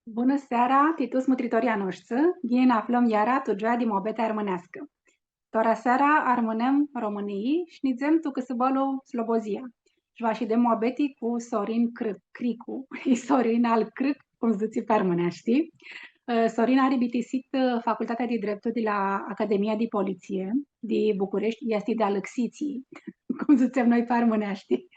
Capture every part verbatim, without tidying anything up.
Bunã seara, ti tuts mutritorlji a noshtsã, ghini nã aflãm iara tu gioia di muabeti armãneascã. Tora seara armãnem Romãnii shi nidzem tu cãsãbãlu Slobozia. Shi va shidem muabeti cu Sorin Crâ-, Cricu, i Sorin al Crâc, cum dzãtsi pi armãneashti. Ã, Sorin ari bitisitã, ã, Facultatea di Dreptu di la Academia di Politsie di Bucureshti, easti di alãxitsi, cum dzãtsem noi pi armãneashti.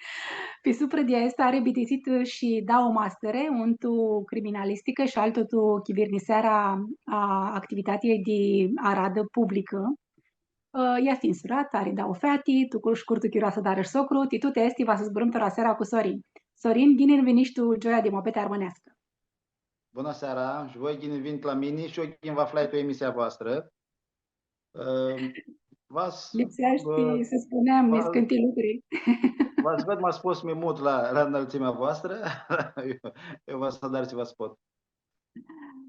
Pi suprã di aestã ari bitisitã, ã, shi dauã mastere, un tu criminalisticã shi altu tu chivirnisearea a activitatiljei di aradã publicã. Ã, easti nsurat, ari dauã feati, tu cu-, shcurtu chiro s-adarã shi socru, ti tuti aesti va s-zburãm tora seara cu Sorin. Sorin, ghini vinish tu gioia di muabeti armãneascã. Bunã seara, shi voi ghini vinit la mini shi eu ghini vã aflai tu emisia voastrã. Ã, va s-, Lipseashti ã, s-spunem va, niscãnti lucri. Va s-ved, ma s-pot s-mi mut la, la înălțimea voastră. Eu, eu va s-adar tsi va s-pot.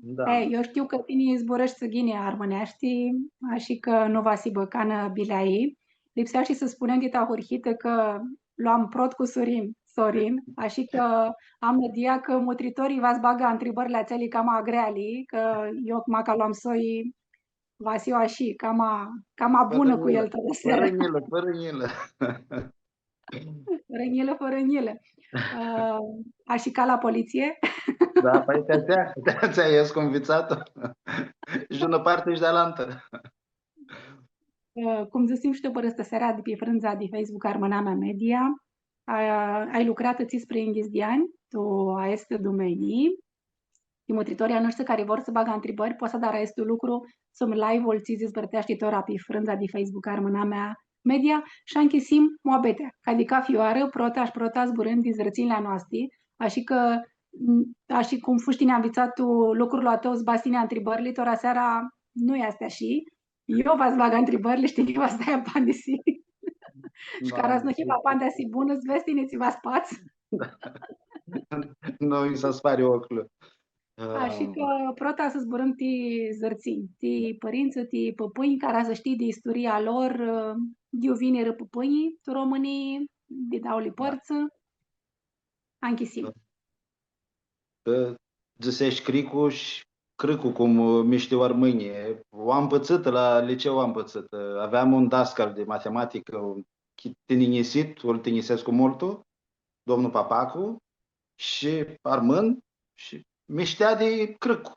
Da. E, eu shtiu cã tini zburãshti ghini armãneashti, ashi cã nu va s-hibã canã bileai. Lipseashti s-spunem dit ahurhitã cã lu am prot cusurin, Sorin, ashi cã am nãdia cã mutritorlji va s-bagã ntribãrli atseali cama greali, cã eu, maca lu am soi, va s-hiu ashi, cama, cama bunã cu el, fãrã njilã, fãrã njilã. Fãrã njilã, fãrã njilã. Ã, ashi ca la politsie? Da, pãi ti atsea, ti atsea escu nvitsatã. Shi di unã parti shi di alantã. Ã, cum dzãsim shi tu pãrãstãsearea di pi frãndza di Facebook Armãnamea Media, a, ai lucratã tsisprãyinghits di anj tu aestã dumenii. Ti mutritorlji a noshtri cari vor s-bagã ntribãri, pot s-adarã aestu lucru sum live-ul tsi s-dizvãrteashti tora pi frãndza di Facebook Armãnamea Media shi anchisim muabetea. Ca di cafi oarã, prota shi prota zburãm di zãrtsinjli a noasti, ashi cã, m, ashi cum fushi tini nvitsat tu lucrul a tãu, s-badz tini ntribãrli, tora seara nu easti ashi. Eu va s-bag ntribãrli, shi tini va s-dai apandisi. Shi cara s-nu hibã apandisi bunã, s-vedz tini tsi va s-pats. Nu nji s-aspari oclu. Ashi cã prota s-zburãm ti zãrtsinj, ti pãrintsã, ti pãpãnj, cara s-shtii di isturia lor, di iu vinirã pãpãnjlji tu Romãnii, di dauli pãrtsã. Anchisim. Cã dzãsesh Cricu shi Crâcu, cum, ã, mi shtiu armãnjlji. U am pãtsãtã, la liceu u am pãtsãtã. Aveam un dascal di matematicã, un chi-, tinjinjisit, ãl tinjisescu multu, domnul Papacu, shi armãn, shi mi shtea di Crâcu.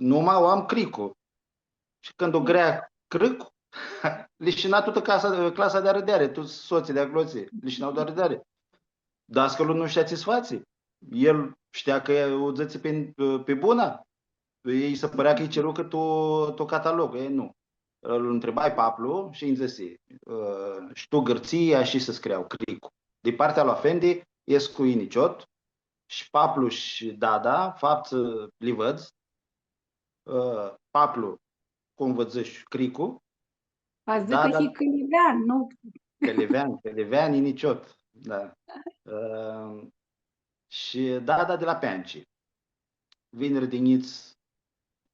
Numa u am Cricu. Shi cãndu u grea Crâcu, lishina tutã casa, clasa di arãdeari, tuts sotslji di aclotsi, lishina di arãdeari. Dascalu nu shtea tsi s-fatsi. El shtea cã u dzãtsi pi, pi buna. Lji si pãrea cã-i cirutã tu, tu catalog. E, nu. Lu ntribai paplu shi nji dzãsi, ã, shi tu Gãrtsii shi s-scriau Cricu. Di partea lui afendi, escu Iniciot, shi paplu shi dada, faptsã li vãdz, ã, paplu, cum vã dzãsh, Cricu, va dzãcã dada, cã hii cãlivean, nu? Cãlivean, cãlivean, Iniciot, da. Ã, shi dada di la Peanci. Vinirã di njits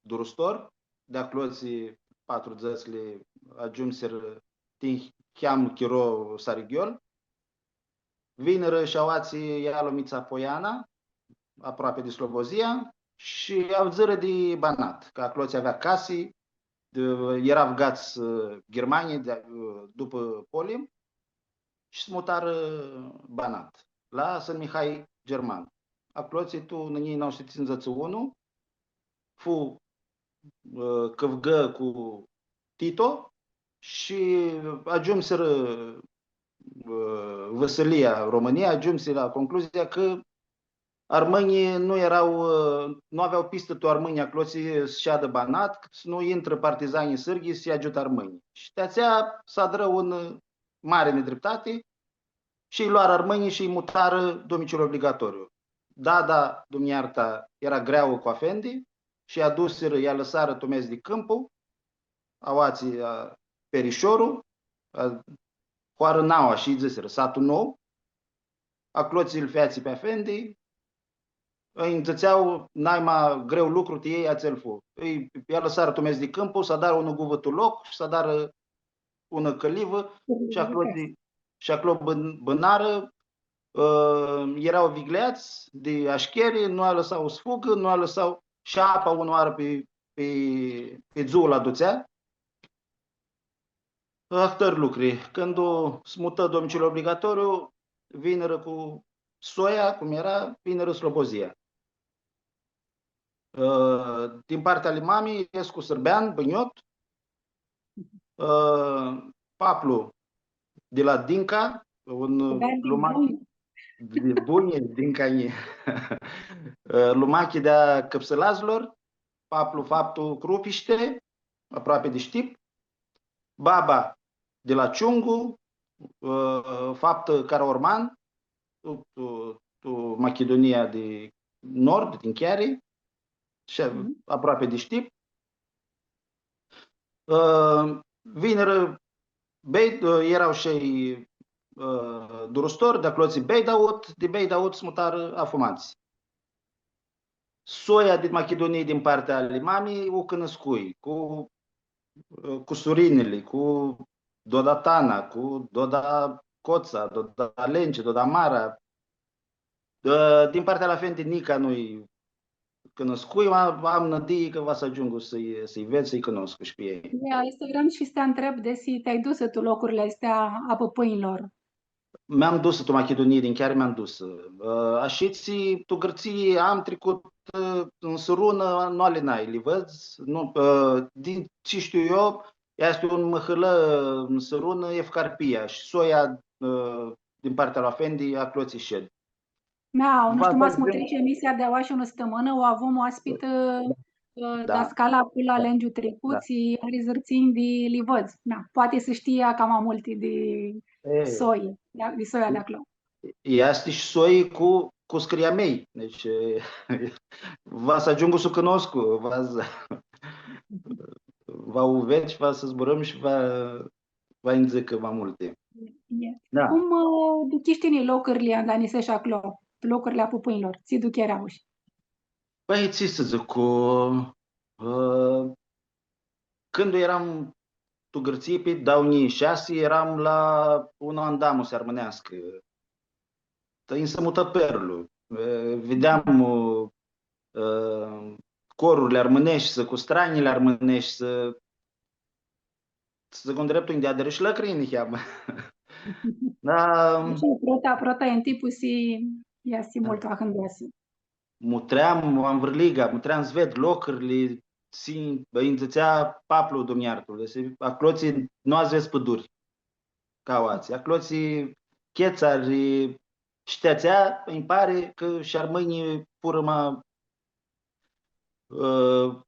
Durustor, di aclotsi patrudzãtsli agiumsirã ti niheamã chiro Sarighiol, vinirã shi aoatsi Ialomitsa, Poiana, aproapi di Slobozia, shi avdzãrã di Banat, cã aclotsi avea casi, di, eara avgats, ã, ghirmanjlji di, ã, dupã polim, shi s-mutarã Banat, la Sãn Mihai German. Aclotsi tu, tu njilji nauã suti tsindzãts shi unu, fu, ã, cãvgã cu Tito shi agiumsirã, ã, vãsãlia Romãnia, agiumsi la concluzia cã armãnjlji nu eara, ã, nu avea pistã tu armãnj aclotsi s-shadã Banat, s-nu intrã partizanjlji sãrbi s-agiutã armãnjlji. Shi ti atsea s-adrã un, ã, mari nidriptati, shi lj-loarã armãnjlji shi lj-mutarã domiciliu obligatoriu. Dada, Dumnidzã ljartã, eara greauã cu afendi shi u adusirã, u alãsarã tu mes di cãmpu, aoatsi, ã, Perishorlu, ã, hoarã nauã, ashi lji dzãsirã, Satu Nou, aclotsi lu featsi pi afendi, ãlj dzãtsea, naima greu lucru ti elj atsel fu. Lj-, lj-alãsarã tu mes di cãmpu, s-adarã unã guvã tu loc shi s-adarã unã cãlivã shi aclo di, shi aclo bãn-, bãnarã, ã, eara vigleats di ashcheri, nu lj-alãsa s-fugã, nu lj-alãsa, shi apa unã oarã pi, pi, pi dzuã lu adutsea. Ahtãri lucri. Cãndu s-mutã domiciliul obligatoriu, vinirã cu soia, cum eara, vinirã Slobozia. Ã, din partea lui mami, escu sãrbean, bãnjot. Ã, paplu di la Dinca, un lumachi di buni, Dinca nji. Ã, lumachi di-a Cãpsãladzlor, paplu faptu Crupishti, aproapi di Shtip. Baba di la Ciungu, ã, faptã Caraorman, tu, tu, tu Machidunia di Nord, din Chiari, shi aproapi di Shtip. Ã, vinirã Beit-, ã, eara shi, ã, Durustor, di aclotsi Beidaut, di Beidaut s-mutarã Afumadz. Soia di Machidunii din partea ali mami u cunuscui, cu, ã, cusurinili, cu Doda Tana, cu Doda Cotsa, Doda Lenci, Doda Mara. Ã, din partea la afendi nica nu-lj cunuscui, ma am nãdii cã va s-agiungu s-lji, s-lji ved, s-lji cunoscu shi pi elj. Ia, aestã vream shi s-ti ntreb, desi ti-ai dusã tu locurli aesti a pãpãnjlor. Mi-am dusã tu Machidunii, din Chiari mi-am dusã. Ã, ashitsi, tu Gãrtsii am tricutã, ã, ãn Sãrunã, nu alinai, Livãdz, nu, ã, din tsi shtiu eu, easti un mãhãlã, ã, ãn Sãrunã, Efcarpia, shi soia, ã, din partea lui afendi, aclotsi shed. Da, nu shtiu, ma s-mutreshi emisia di aoa shi unã stãmãnã, u avum oaspitã, ã, dascala Pula Lengiu Tricu, tsi ari zãrtsinj di Livãdz. Da, poati s-shtii ea cama multi di soi, di, di soia di aclo. Easti shi soi cu, cu scria mei. Deci, e, va s-agiungu s-u cunoscu, va s-, va u ved shi va s-zburãm shi va, va nji dzãcã ma multi. Da. Cum, ã, duchishi tini locurli anda niseshi aclo, locurli a pãpãnjlor? Tsi ducheri aushi? Pãi, tsi s-dzãc, cu, ã, cãndu eram tu Gãrtsii, pi dauã njilji shasi, eram la unã andamusi armãneascã. Ti nji s-mutã perlu. Ã, videam, ã, corurli armãneshti, s-, cu stranjili armãneshti, s-, s-dzãc ndreptu, nj-deadirã shi lãcrinj niheamã. Da. Shi prota, prota entipusi easti multu ahãndoasã. Mutream anvãrliga, mutream s-ved locurli, tsi, bã, nji dzãtsea paplu, Dumnidzã ljartã-lu, desi, aclotsi nu atsea pãduri ca aoatsi. Aclotsi chetsari, shi ti atsea, nji pari cã shi armãnjlji furã ma, ã,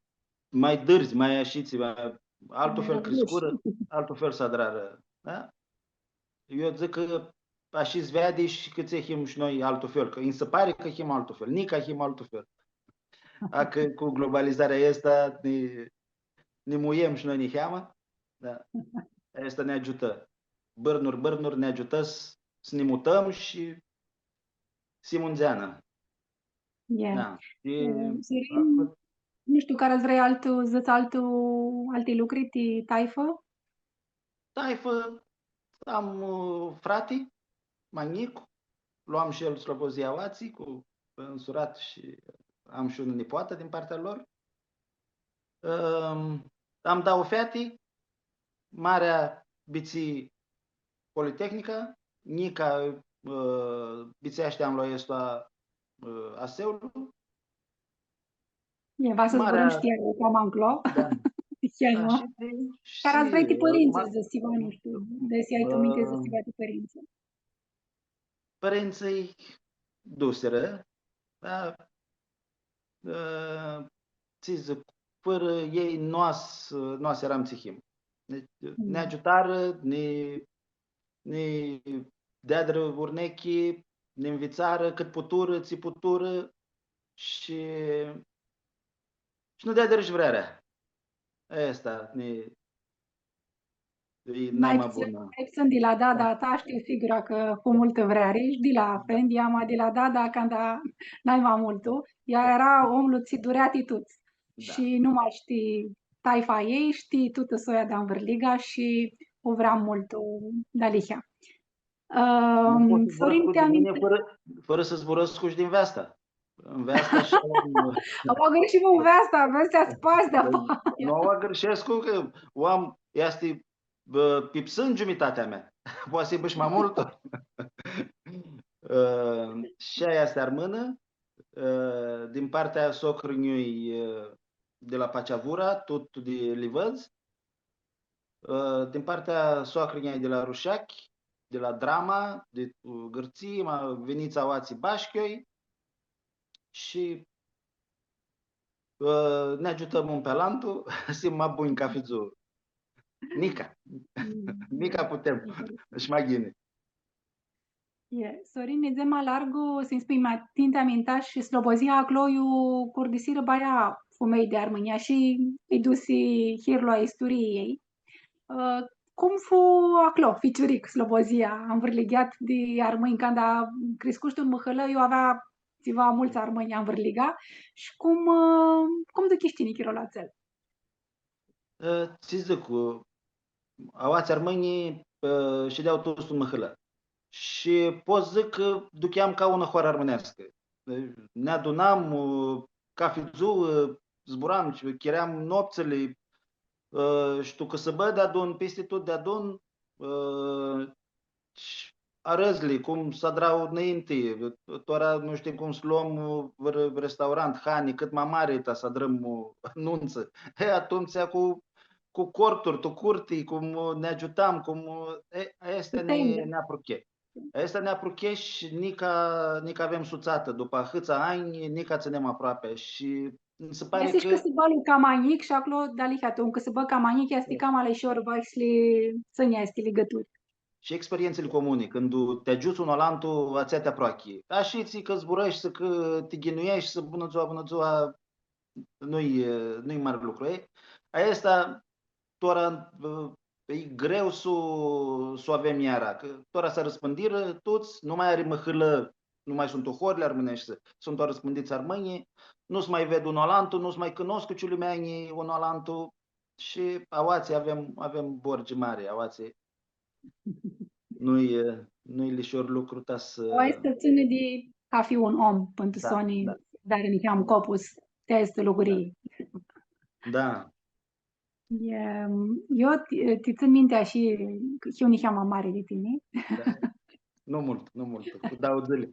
ma dãrdzi, ma ashitsi, ma, altu fel criscurã, altu fel s-adrarã, da? Eu dzãc cã ashi s-veadi shi cãtse him shi noi altu fel, cã nji si pari cã him altu fel, nica him altu fel. A, cã cu globalizarea aestã nã, nã muiem shi noi niheamã, da. Aestã nã agiutã. Bãrnuri, bãrnuri, nã agiutã s-, s-nã mutãm shi s-him undzeanã. Ia. Da. Shi, ã, Sorin, nu shtiu, cara s-vrei altu, dzãts altu, alti lucri ti taifã? Taifã, am, ã, frati, ma njic, lu am shi el Slobozia aoatsi, cu, nsurat shi am shi unã nipoatã din partea lor. Ãm, am dauã feati, marea bitisi Politehnica, njica, ã, bitseashti anlu aestu, ã, ASE-ul. E, va s-zburãm, shtii, cama nclo. Da. Shi nu? Ashi, cara s-vrei ti pãrintsã, ma-, dzãts tsiva, nu shtiu, desi ai tu minti s-dzãts tsiva ti pãrintsã. Pãrintsãlj dusirã, da? Ã, tsi dzãc, fãrã elj nu as-, nu as-earam tsi him. Deci, nã agiutarã, nã, nã deadirã urnechi, nã nvitsarã cãt puturã, tsi puturã shi, shi nã deadirã shi vrearea. Aestã, nã, e nai ma bunã. Nai putsãn di la dada a ta, shtiu sigura cã cu multã vreari, shi di la afendi, ama di la dada, canda nai ma multu, ea eara omlu tsi durea ti tuts. Da. Shi nu mash ti taifa a ljei, shi ti tutã soia di anvãrliga shi u vrea multu dealihea. Nu pot s-zburãscu di mini fãrã, fãrã s-zburãscu shi di nveasta. Nveasta shi... Am agãrshit cu nveasta, nveasta spasi di-apoaia. Nu u agãrshescu, cã u am, easti, bã, pipsãn giumitatea mea. Poati s-hibã shi ma multu. Ã, shi ea easti armãnã, ã, din partea socrã-njui, ã, di la Paceavura, tut di Livãdz. Ã, din partea soacrã-njui di la Rushachi, di la Drama, di, ã, Gãrtsii, ma vinits aoatsi Bashchioi shi, ã, nã agiutãm un pi alantu, s-him ma bunj cafi dzuã. Nica. Mm. Nica putem. Shi ma ghini. E, Sorin, nidzem ma largu, s-nji spunj, ma tinti amintash, Slobozia aclo iu curdisirã baia fumelj di Armãnjlji shi lji dusi hirlu a isturiiljei. Ã, cum fu aclo, ficiuric, Slobozia, anvãrligheat di armãnj, canda criscush tu un mãhãlã, iu avea tsiva multsã armãnj anvãrliga, shi cum, ã, cum duchish tini chirolu atsel? Ã, tsi dzãc, ã, aoatsi armãnjlji, ã, shidea tuts tu mãhãlã. Shi pot s-dzãc cã ducheam ca unã hoarã armãneascã. Ã, nã adunam, ã, cafi dzuã, ã, zburam, chiream noptsãli, ã, shi tu cãsãbã deadun, pisti tut deadun, ã, shi arãdzli, cum s-adra nãinti, tora nu shtim cum s-lom vãrã restaurant, hani, cãt ma mari ta s-adrãm nuntsã. E, atumtsea cu, cu corturi, tu curti, cum nã agiutam, cum, e, aestã nã, nã apruche. Aestã nã apruche shi nica, nica avem sutsatã. Dupã ahãtsã anj, nica tsãnem aproapi. Shi nji si pari cã... Easti shi cãsãbãlu cama njic shi aclo, dealihea, tu un cãsãbã cama njic, easti cama lishor, va s-li tsãnj aesti ligãturi. Shi experientsãli comuni, cãndu ti agiuts un alantu, atsea ti aproachi. Ashitsi cã zburãshti, cã ti ghinueshti, bunã dzua, bunã dzua, nu-i, nu-i mari lucru, e? Aestã, tora, e greu s-u, s-u avem iara, cã tora s-arãspãndirã tuts, nu ma ari mãhãlã, nu ma suntu horli armãneshti, suntu arãspãndits armãnjlji, nu s-ma ved unlu alantu, nu s-ma cunoscu ciulimeanjlji unlu alantu shi aoatsi avem, avem borgi mari, aoatsi. Nu-i, nu-i lishor lucru ta s-... Aoa easti tsãni di cafi un om, pãn tu soni, da, da, dari niheam copus, ti aestã lucru. Da. Da. E, eu ti, ti tsãn minti shi, hiu niheamã mari di tini. Da. Nu multu, nu multu, cu dauã dzãli.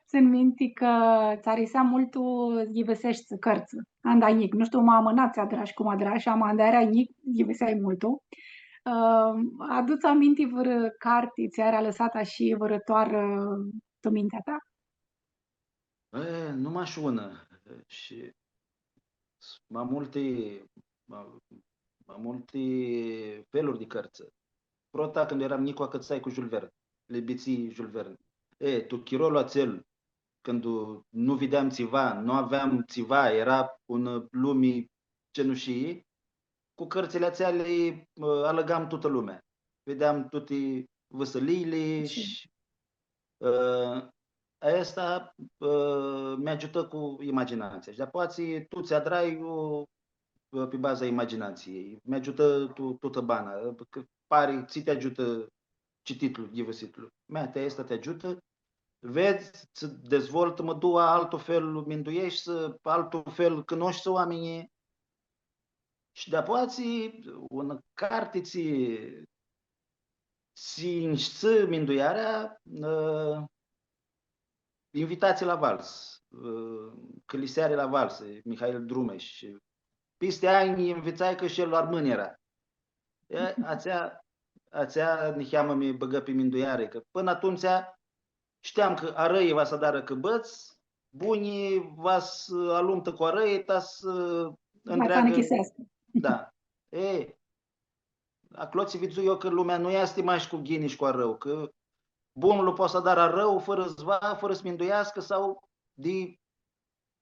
Tsãn minti cã tsã arisea multu s-ghivãseshti cãrtsã. Anda njic, nu shtiu, ma amãnat tsi adrash, cum adrash, ama anda earai njic, ghivãseai multu. Ã, adu-ts aminti vãrã carti tsi ari alãsatã shi vãrã toarã tu mintea ta? E, nu mash unã. Shi s-, ma multi, ma, ma multi feluri di cãrtsã. Prota, cãndu eram njicu, acãtsai cu Jules Verne. Li bitsii Jules Verne. E, tu chirolu atsel, cãndu nu videam tsiva, nu aveam tsiva, eara unã lumi cenushii, cu cãrtsãli atseali, ã, alãgam tutã lumea. Videam tuti vãsãliili shi, ã, aestã, ã, mi agiutã cu imaginatsia. Shi di-apoea tsi, tu tsi adrai, ã, pi baza imaginatsiei. Mi agiutã tu, tutã bana. Cã pari, tsi ti agiutã cititlu, ghivãsitlu. Mea, ti aestã ti agiutã. Vedz, tsã dezvoltã, mã, dua, altu fel mindueshti, altu fel cunoshti oaminjlji. Shi di-apoea tsi, unã carti tsi, tsi nj-shtitsã minduearea, ã, Invitatsii la vals, ã, Cãliseari la vals, Mihail Drumesh. Shi pisti anj nvitsai cã shi el armãn eara. E, atsea, atsea niheamã mi bãgã pi mindueari, cã pãnã atumtsea shteam cã arãi va s-adarã cãbãts bunj, va s-alumtã cu arãi, ta s-, ã, va s-ntreagã. Da. E, aclo tsi vidzui eu cã lumea nu easti mash cu ghini shi cu arãu, cã bunlu poati s-adarã arãu fãrã s-va, fãrã s-mindueascã sau di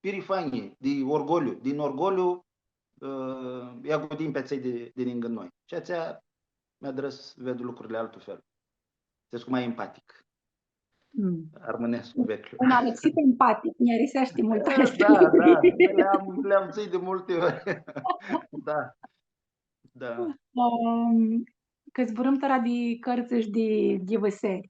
pirifanii, di orgoliu, din orgoliu, ã, lj-agudinj pi atselj di, di ningã noi. Shi atsea mi adrã s-ved lucrurli altu fel. S-escu ma empatic. Mm. Armãnescu vecljiu. Un alãxit empatic, nj-ariseashti multu. Da, da, li am, li am tsãnj di multi ori. Da, da. Ãm, cã zburãm tora di cãrtsã shi di ghivãseri.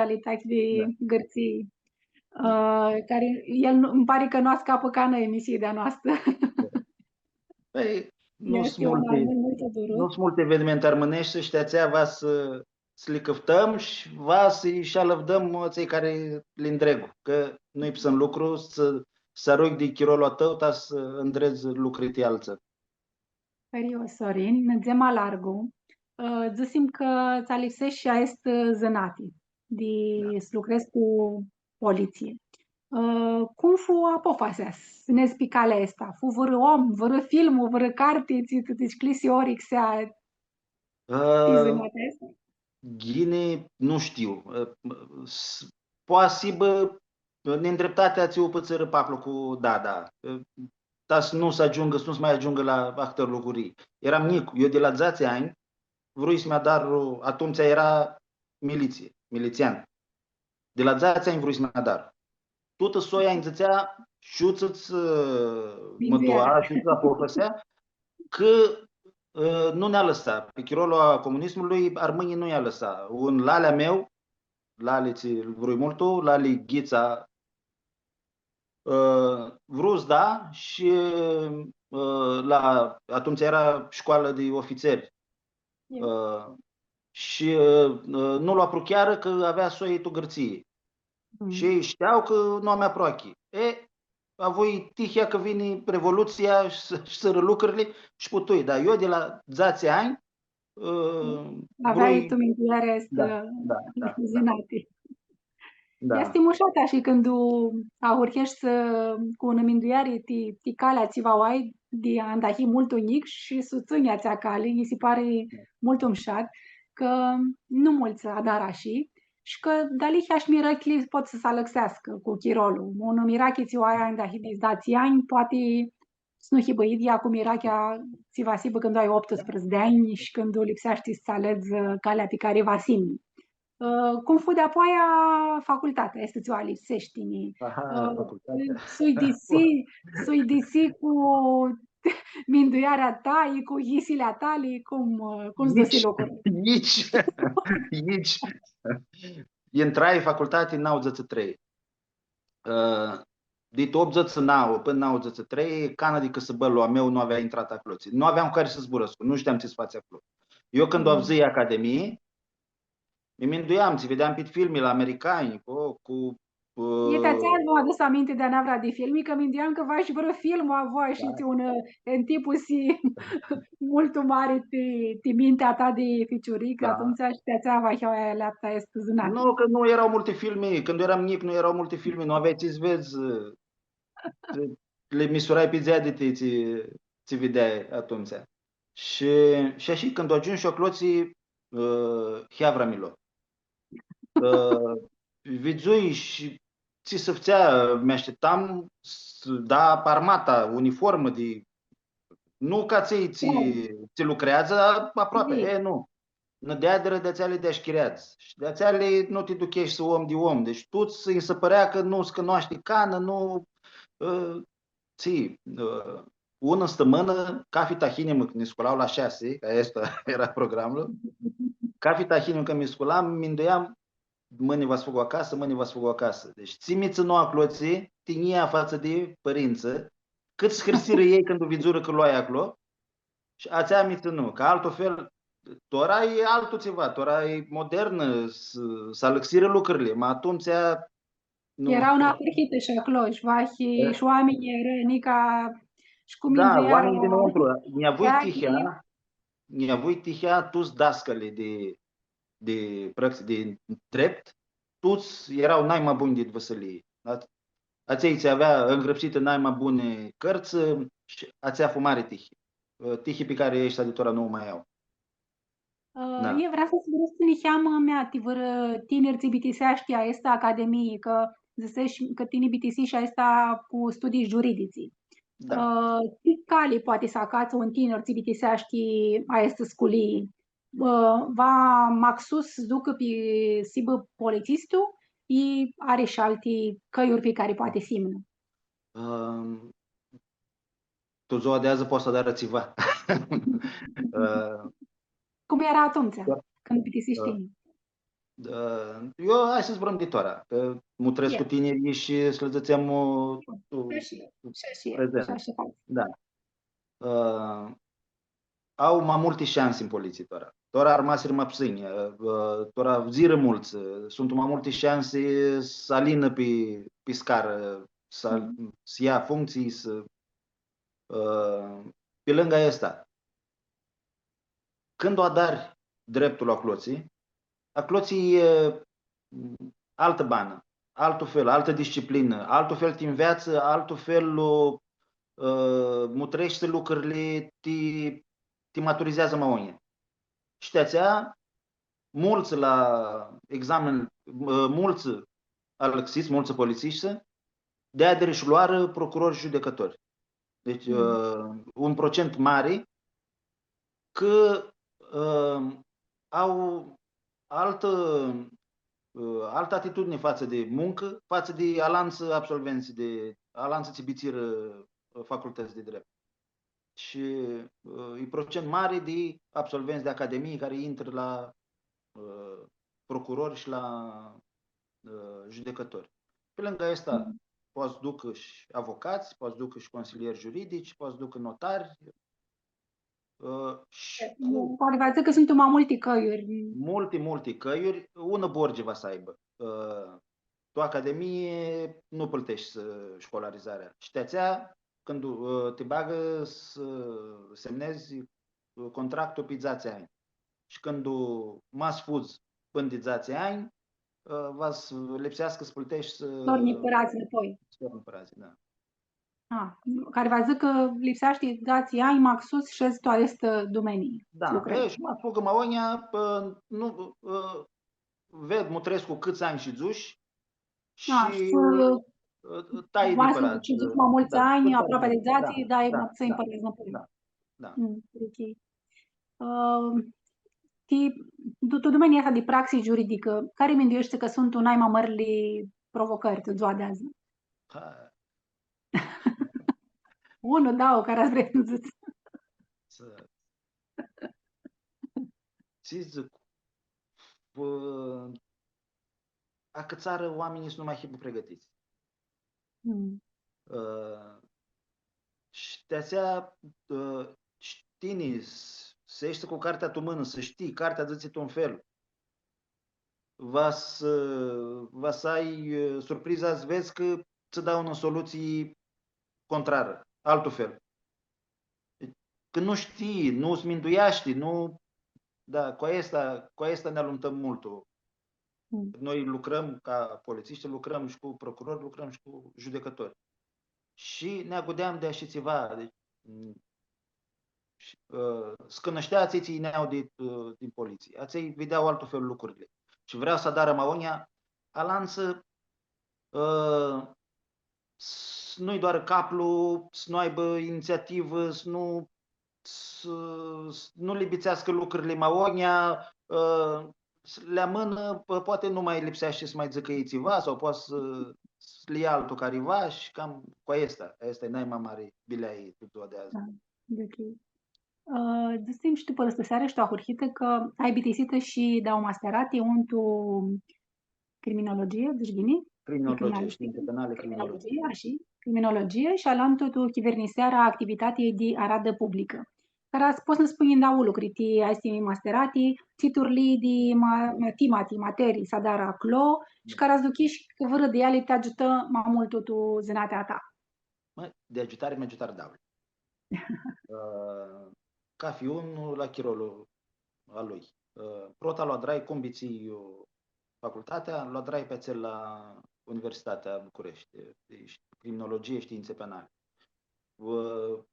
realitati di Gãrtsii, ã, cari el nu, ãnj pari cã nu ascapã canã emisii di-a noastrã. Pãi, nu suntu multi, nu suntu multi evenimenti armãneshti shi ti atsea va s-, s-li cãftãm shi va s-lji shi alãvdãm atselj cari li ndregu, cã nu-i psãn lucru s-, s-arughi di chirolu a tãu ta s-ndredz lucri ti altsã. Haristo, Sorin, nidzem ma largu. Ã, dzãsim cã tsã alipseashti shi aestu zãnati di s-lucredz cu politsii. Ã, cum fu apofasea s-nedz pi calea aestã? Fu vãrã om, vãrã filmu, vãrã carti, tsi, tsi, tsi, cljisi ori xea, ã, ti zãnatea aestã? Ghini, nu shtiu. Ã, s-, poa s-hibã nindreptatea tsi u pãtsãrã paplu cu dada. Ã, ta s-nu s-agiungã, s-nu s-ma agiungã la ahtãri lucri. Eram njic, eu di la dzatsi anj vrui s-mi adar, atumtsea eara militsie, militsian. Di la dzatsi anj vrui s-mi adar. Tutã soia nji dzãtsea, shutsã-ts, ã, mãtoa, shutsã-ts apofasea, cã ã, nu nã alãsa. Pi chirolu a comunismului, armãnjlji nu nã alãsa. Un lali a meu, lali tsi-l vrui multu, lali Ghitsa, ã, vru s-da shi, ã, la, atumtsea eara shcoalã di ofitseri. Ã, shi, ã, nu lu apruchearã cã avea soi tu Gãrtsii. Shi elj shtea cã nu am aproachi. E, avui tihea cã vini Revolutsia shi s-, shi s-sãrã lucrili shi putui. Dar eu di la dzatsi anj, ã, aveai vrui tu mindueari aestã, da, da, da, zãnati. Da. Easti mushat shi cãndu ahurheshti cu unã mindueari ti, ti calea tsi va u ai di anda hii multu njic shi s-u tsãnj atsea cali, nji si pari multu mushat, cã nu multsã adarã ashi, shi cã dealihea shi mirachili pot s-alãxeascã cu chirolu. Unã mirachi tsi u ai anda hii di dzatsi anj, poati s-nu hibã idyea cu mirachea tsi va s-hibã cãndu ai optusprãdzatsi di anj shi cãndu lipseashti s-aledz, ã, calea pi cari va s-imnji. Ã, cum fu di-apoaia facultatea, aestã tsi u alipseashti, ni, aha, ã, facultatea. S-uidisi, s-uidisi cu minduearea ta, i cu yisili a tali, cum, ã, cum s-dusi lucrul? Nitsi, nitsi. Intrai facultati tu nauãdzãtsi shi trei. Ã, dit optudzãtsi shi nauã pãnã tu nauãdzãtsi shi trei, canã di cãsãbãlu a meu nu avea intratã aclotsi. Nu aveam cu cari s-zburãscu, nu shteam tsi s-fatsi aclo. Eu cãndu avdzãi Academii, mi minduiam, tsi videam pi filmili americani, cu, cu, ã, e, ti atsea nj-adush aminti di anavra di filmi, cã minduiam cã va shi vãrã filmu a voi shi ti unã, ã, entipusi multu mari ti, ti mintea ta di ficiuric, da, atumtsea shi ti atsea va hii aleaptã aestã zãnati. Nu, cã nu eara multi filmi, cãndu earam njic, nu eara multi filmi, nu aveai tsi s-vedz, ã, li misurai pi dzeaditi tsi, tsi videai atumtsea. Shi, shi ashi, cãndu agiumshu aclotsi, ã, heavra mi lo. Ã, vidzui shi tsi s-fãtsea, mi ashtiptam s-da armata, uniformã di, nu ca atselj tsi, tsi lucreadzã, aproapi, e, nu. Nã deadirã di atseali di ashchireadz. Shi di atseali nu ti ducheshti s-om di om. Deci tuts nji si pãrea cã nu s-cunoashti canã, nu, ã, tsi, ã, unã stãmãnã, cafi tahinimã, cã nã sculam la shasi, cã aestu eara programlu, cafi tahinimã cãndu mi sculam, minduiam, mãni va s-fug acasã, mãni va s-fug acasã. Deci, tsi mi tsãnu aclotsi, tinjia fatsã di pãrintsã, cãt s-hãrsirã elj cãndu vidzurã cã loai aclo, shi atsea mi tsãnu, cã altu fel, tora e altu tsiva, tora e modernã, s-, s-alãxirã lucrili, ma atumtsea nu. Eara unã ahurhitã shi aclo, shi vahi, e, shi oaminjlji eara nica, shi cu mindueara. Da, oaminjlji dinãuntru. Nj-avui tihea, nj-avui tihea, tuts dascalji di, di prãxi, di drept, tuts eara nai ma bunj di vãsilii. Da? Atselj tsi avea ngrãpsitã nai ma buni cãrtsã, shi atsea fu mari tihi. Tihi pi cari aeshti di tora nu u ma au. Ã, da. E, vream s-zburãscu niheamã, mea, ti vãrã tinir tsi bitiseashti aestã academii, cã dzãseshi cã tini bitisishi aestã cu studii juriditsi. Da. Ã, tsi cali poati s-acatsã un tinir tsi bitiseashti aestã sculii? Ã, va maxus s-ducã pi, s-hibã politsistu, i ari shi alti cãljuri pi cari poati s-imnã? Ãm, tu dzua di adzã poati s-adarã tsiva. Ã, cum eara atumtsea, da, cãndu bitisishi tini? Ã, eu, hai s-zburãm di tora, cã mutrescu tinirlji shi s-lã dzãtsem, ã, prezent. Shi ashi, shi ashi, shi ashi. Da. Ã, au ma multi shansi tu politsii tora. Tora armasirã ma psãnj, ã, tora avdzirã multsã, ã, suntu ma multi shansi s-alinã pi, pi scarã, s-, s-ia functsii, s-, ã, pi lãngã aestã. Cãndu adari dreptul aclotsi, aclotsi e altã banã, altu fel, altã disciplinã, altu fel ti nveatsã, altu fel, ã, mutreshti lucrili, ti, ti maturizeadzã ma unã. Shi ti atsea, multsã la examen, ã, multsã alãxits, multsã politsishti, deadirã shi loarã procurori shi judecãtori. Deci, ã, un procent mari cã, ã, au altã, ã, altã atitudini fatsã di muncã, fatsã di alantsã absolventsã, di alantsã tsi bitisirã, ã, facultãts di drept. shi, ã, e procent mari di absolvenți di academii cari intrã la, ã, procurori shi la, ã, judecãtori. Pi lãngã aestã, poati s-ducã shi avocats, poati s-ducã shi consilieri juridici, poati s-ducã notari, ã, shi cu... Poati va dzãc cã suntu ma multi cãljuri. Multi, multi cãljuri, unã borgi va s-aibã. Ã, tu academii nu plãteshti, ã, scolaridzarea. Shi ti atsea, cãndu, ã, ti bagã s-, ã, semnedz, ã, contractul pi dzatsi anj. Shi cãndu ma s-fudz pãnã di dzatsi anj, ã, va s-lipseascã s-plãteshti, ã, torni pãradz nãpoi. Torni pãradz, da. A, cari va dzãcã cã lipseashti dzatsi anj maxus s-shedz tu aestã dumenii. Da, s-lucredz. E, shi ma s-fugã ma agonja, pã, nu, ã, ved, mutrescu cãts anj shidzush shi, ã, tai di pãradz. Shidzush ma multsã anj, aproapi di dzatsi, dai ma putsãnj pãradz nãpoi. Da, da. Mm, ok. Ã, ti, tu, tu dumenia aestã di praxi juridicã, cari mindueshti cã suntu nai ma mãrli provocãri tu dzua di adzã? Ha. Unu, dauã, cari vrei s-dzãts. Tsi dzãc? Pã, acãtsarã oaminjlji s-nu ma hibã pregãtits. Mm. Ã, shi ti atsea, ã, shi tini s-, s-eshti cu cartea tu mãnã, s-shtii, cartea dzãtsi tu un fel. Va s-, va s-ai, ã, surpriza s-vedz cã tsã dau unã solutsii contrarã, altu fel. Cã nu shtii, nu s-mindueashti, nu, da, cu aestã, cu aestã nã alumtãm multu. Mm. Noi lucrãm ca politsiști, lucrãm shi cu procurori, lucrãm shi cu judecãtori. Shi nã agudeam di ashi tsiva, deci, mm, shi, ã, s-cãnãshtea atselj tsi yinea di, ã, din politsii. Atselj videa altu fel lucrili. Shi vrea s-adarã ma agonja, alantsã, ã, s-nu-lj doarã caplu, s-nu aibã initsiativã, s-nu, s-, s-nu li bitseascã lucrili ma agonja, ã, s-li amãnã, p-, poati nu ma lipseashti s-ma dzãcã elj tsiva, sau poati s-, s-li ia altu cariva shi cam cu aestã. Aestã e nai ma mari bileai tu dzua di adzã. Da, ok. Ã, dzãsim shi tu pãrãstãseari shi tu ahurhitã cã ai bitisitã shi dauã masterati, un tu criminologie, dzãts ghini? Criminologie, criminologie, științe penale, criminologie. Criminologie, ashi, criminologie shi alantu tu chivirnisearea activitatiljei di aradã publicã. Cara s-, pots s-nã spunj ndauã lucri, ti aesti masterati, tsi turlii di ma-, matimati-, materii s-adarã aclo shi cara s-duchish cã vãrã di eali ti agiutã ma multu tu zãnatea a ta? Mã, di agiutari mi agiutarã dauli. Ã, cathi un la chirolu a lui. Ã, prota lu adrai cum bitisii facultatea, lu adrai pi atsel la Universitatea Bucureshti, di criminologie, științe penale. Ã,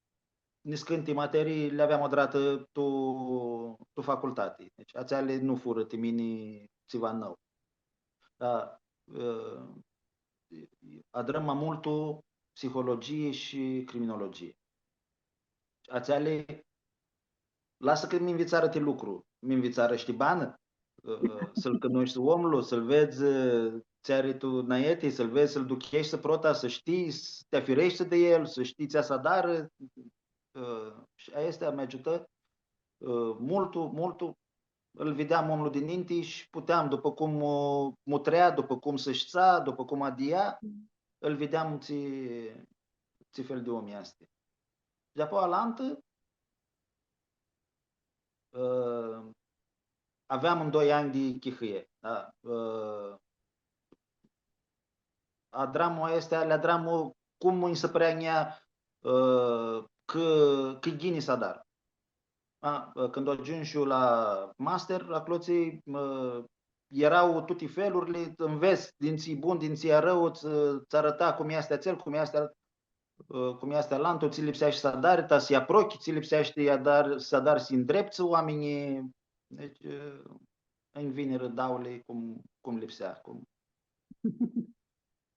niscãnti materii li aveam adratã tu, tu facultati. Deci, atseali nu furã ti mini tsiva nãu. Da, ã, adrãm ma multu psihologie shi criminologie. Atseali, lasã cã mi nvitsarã ti lucru, mi nvitsarã shi ti banã, ã, s-lu cunoshti omlu, s-lu vedz, ã, tsi ari tu nãeti, s-lu vedz, s-lu ducheshti prota, s-shtii, s-ti afireshti di el, s-shtii tsi s-adarã, ã, shi aestã mi agiutã, ã, multu, multu, lu videam omlu di ninti shi puteam, dupã cum, ã, mutrea, dupã cum s-shtsa, dupã cum adia, lu videam tsi, tsi fel di om easti. Di apoia alantã, ã, aveam un doi anj di chihãie, da? Ã, adram aesti, li adram cum nji si pãrea a njia, ã, cã, cã ghini s-adar. A, cãndu agiumshu la master, aclotsi, ã, eara tuti felurli, nvets, di tsi bun, di tsi arãu, tsã, tsã arãta cum easti atsel, cum easti al-, ã, cum easti alantu, tsi lipseashti s-adari, ta s-lji aprochi, tsi lipseashti s-adari, s-adari s-lji ndreptsã oaminjlji. Deci, ã, nj-vinirã dauli cum, cum lipsea, cum.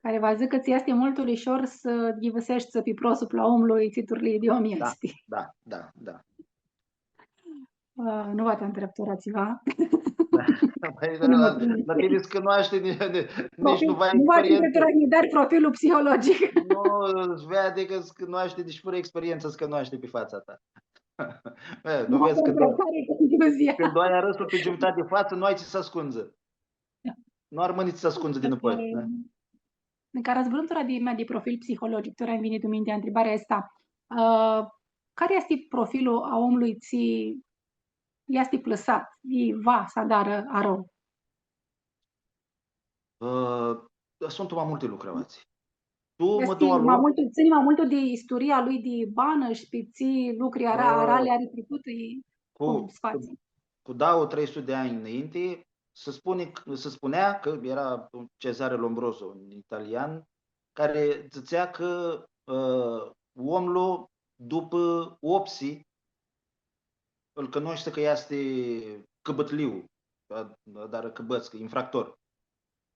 Cari va dzãcã cã tsã easti multu lishor s-ghivãseshti pi prosuplu a omlui tsi turlii di om easti. Da, da, da. Ã, nu va ti ntreb tora tsiva. Pãi, da, la, la tini s-cunoashti, ni-, ni-, nici nu va ai experientsã. Nu va s-intri tu, dar profilul psihologic. Nu, s-veadi cã s-cunoashti, deci fãrã experientsã s-cunoashti pi fatsa ta. E, nu vedz, cãndu, cãndu ai arãsul pi giumitati di fatsã, nu ai tsi s-ascundzi. Nu armãni tsi s-ascundzi dinãpoi, da? Cara s-zburãm tora di, di profil psihologic, tora nj-vini tu minti ntribarea aestã. Ã, cari easti profilul a omlui tsi easti plãsat, i va s-adarã arãu? Ã, suntu ma multi lucri, aoatsi. Tu, easti ma multu, tsãni ma multu di isturia lui di banã shi pi tsi lucri ara-, arali ari tricutã, i cu, cum s-fatsi. Cu, cu dauã, trei suti di anj nãinti, s-spuni, s-spunea cã eara Cesare Lombroso, un italian, cari dzãtsea cã, ã, omlu dupã opsi, ãl cunoshti cã easti cãbãtliu, a-, adarã cãbãts, cã infractor.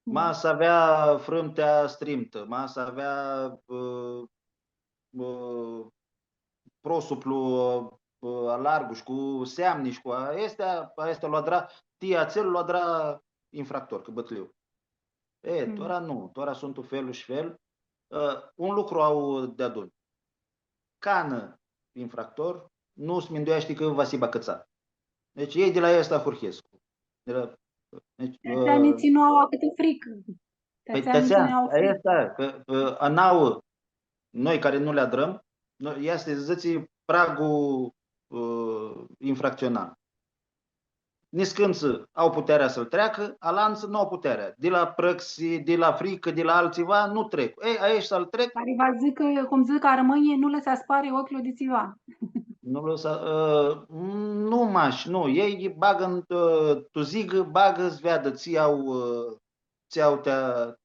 Ma s-avea frãmtea strimtã, ma s-avea, ã, ã, prosuplu, ã, alargu shi cu seamni shi cu aestea, aestea lu adra, ti atsel lu adra infractor, cãbãtliu. E, tora nu, tora suntu feluri shi fel. Ã, un lucru au deadun. Canã infractor, nu s-mindueashti cã va s-hibã acãtsat. Deci, elj di la aestã ahurhescu. Di la, deci, ti atsea, ã, nitsi nu au ahãtã fricã. Pãi, ti atsea, ti atsea, nitsi nu au fricã. Aestã, cã, cã a nauã, noi cari nu li adrãm, noi, easti, dzãtsi, pragul, ã, infractsional. Niscãntsã au putearea s-lu treacã, alantsã nu au putearea. Di la prãxi, di la fricã, di la altsiva, nu trec. E, aeshti s-lu trec. Cari va dzãcã, cum dzãc armãnjlji, nu lã s-aspari oclju di tsiva. Nu lã s-a-, ã, nu mash, nu. Elj bagã tu, tu zigã, bagã s-veadã tsi au, ã, tsi au ti, ã,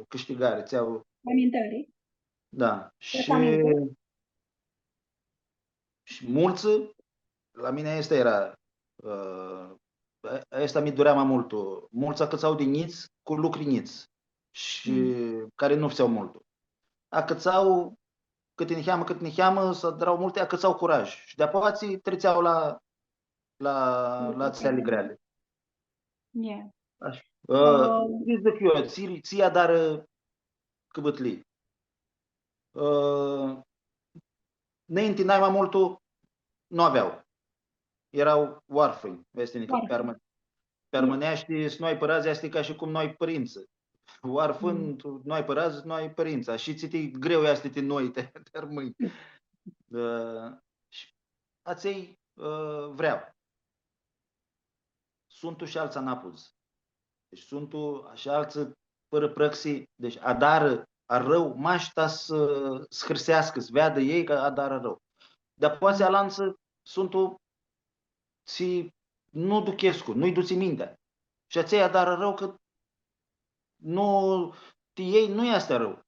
cãshtigari, tsi au. Amintari. Da. Shi amintari. Shi multsã, la mini aestã eara, ã, a-, aestã mi durea ma multu. Multsã acãtsau di njits cu lucri njits. Shi cari nu fãtsea multu. Acãtsau, cãti niheamã, cãti niheamã, s-adrau multi, acãtsau curaj. Shi di-apoea tsi tritsea la, la, la atseali greali. Ashi. Ã, tsi dzãc eu, tsi, tsi adarã cãbãtlii. Ã, nãinti, nai ma multu, nu avea. Eara oarfãnj, easti nica, oarfãnj. Pi armã-, pi armãneashti, s-nu ai pãradz, easti ca shi cum nu ai pãrintsã. Oarfãn, tu nu ai pãradz, nu ai pãrintsã. Shi tsi ti greu easti ti noi, ti, ti armãnj. Ã, shi atselj, ã, vrea. Suntu shi altsã anapudz. Deci suntu shi altsã fãrã prãxi, deci adarã arãu, mash ta s-, s-hãrseascã, s-veadã elj cã adarã arãu. Di-apoea alantsã suntu tsi nu duchescu, nu-lj dutsi mintea. Shi atselj adarã arãu cã nu, ti elj nu easti arãu.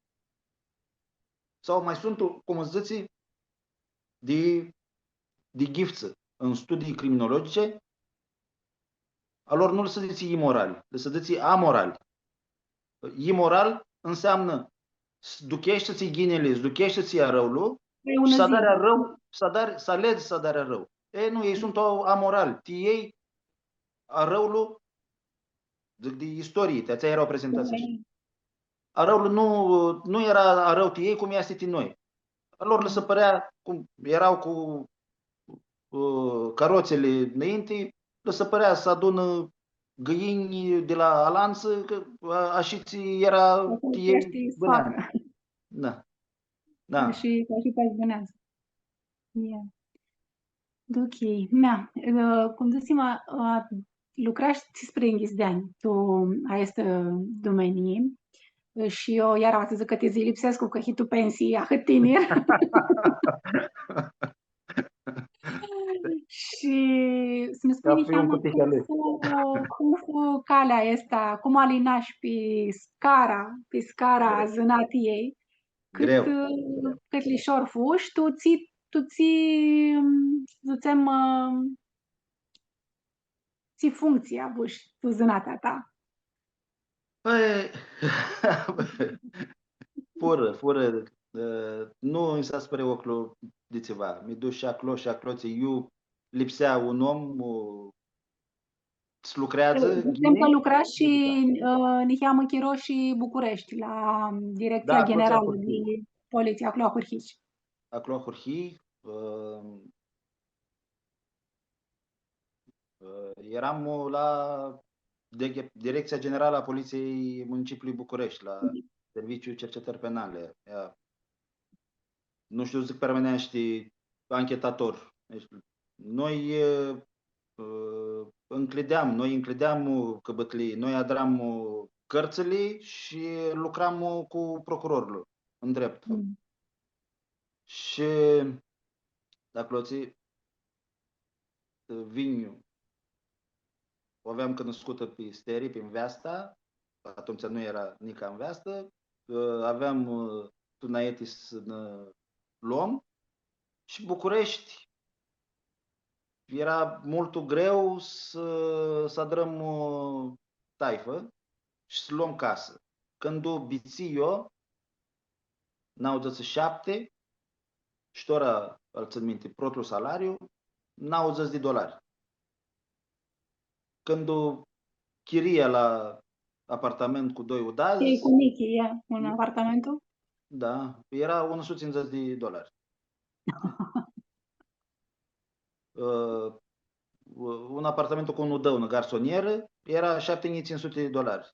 Sau ma suntu, cum s-dzãtsi, di, di ghiftsã. În studii criminologice, a lor nu lã s-dzãtsi imorali, lã s-dzãtsi amorali. Imoral înseamnă s-ducheshti tsi-i ghinili, s-ducheshti tsi-i arãulu, shi s-adari arãu, s-adari, s-aledz s-adari arãu. E, nu, elj suntu amorali. Ti elj, arãulu, dzãc di istorii, ti atsea eara prezentats ashi. Arãulu nu, nu eara arãu ti elj cum easti ti noi. A lor lã si pãrea, cum eara cu, ã, carotsili nãinti, lã si pãrea s-adunã gãinj di la alantsã, cã, ã, ashitsi eara ti elj bãneadzã. Da. Da. Shi, shi ti elj bãneadzã. Yeah. Ok. Mea, ã, cum dzãsim, ã, lucrash tsisprãyinghits di anj tu aestã, ã, dumenii, ã, shi eu iara va s-dzãc cã ti zilipsescu, cã hii tu pensii ahãt tinir. Shi s-nji spunj niheamã cum fu, cum fu calea aestã, cum alinash pi scara, pi scara a zãnatiljei, cãt, ã, cãt lishor fu shi tu tsi, tu tsi, ãm, dzãtsem, ãm, tsi functsii avush tu zãnatea ta? Pãi, furã, furã, ã, nu nji s-aspãri oclju di tsiva. Mi dush shi aclo, shi aclo, tsi iu lipsea un om, u, s-lucreadzã ghini. Dzãtsem cã lucrash shi, ã, niheamã chiro shi Bucureshti, la Direcția Generală de Poliție, aclo ahurhish. Da, aclo ahurhii. Aclo ahurhii, ã, ã, eram la D G, Direcția Generală a Poliției Municipiului București, la Serviciul Cercetări Penale. Ea, nu shtiu, dzãc pi armãneashti, anchetator. Deci, noi, ã, ã, ncljideam, noi ncljideam cãbãtlii, noi adram cãrtsãli shi lucram cu procurorlu în dreptul. Mm. Shi di aclo tsi, vinj, u aveam cunuscutã pi Steri, pi nveasta, atumtsea nu eara nica nveastã, ã, aveam, ã, tu naeti s-nã lom shi Bucureshti eara multu greu s-, s-adrãm, ã, taifã shi s-lom casã. Cãndu bitsii eu, nauãdzãts shi shapti, shi tora lu tsãn minti, protlu salariu, nauãdzãts di dolari. Cãndu chiria la apartament cu doi udadz. E, cu Nichi, e, un apartamentu? Da, eara unã sutã tsindzãts di dolari. Ã, un apartamentu cu un udã, unã garsonierã, eara shapti njilji tsintsi suti di dolari.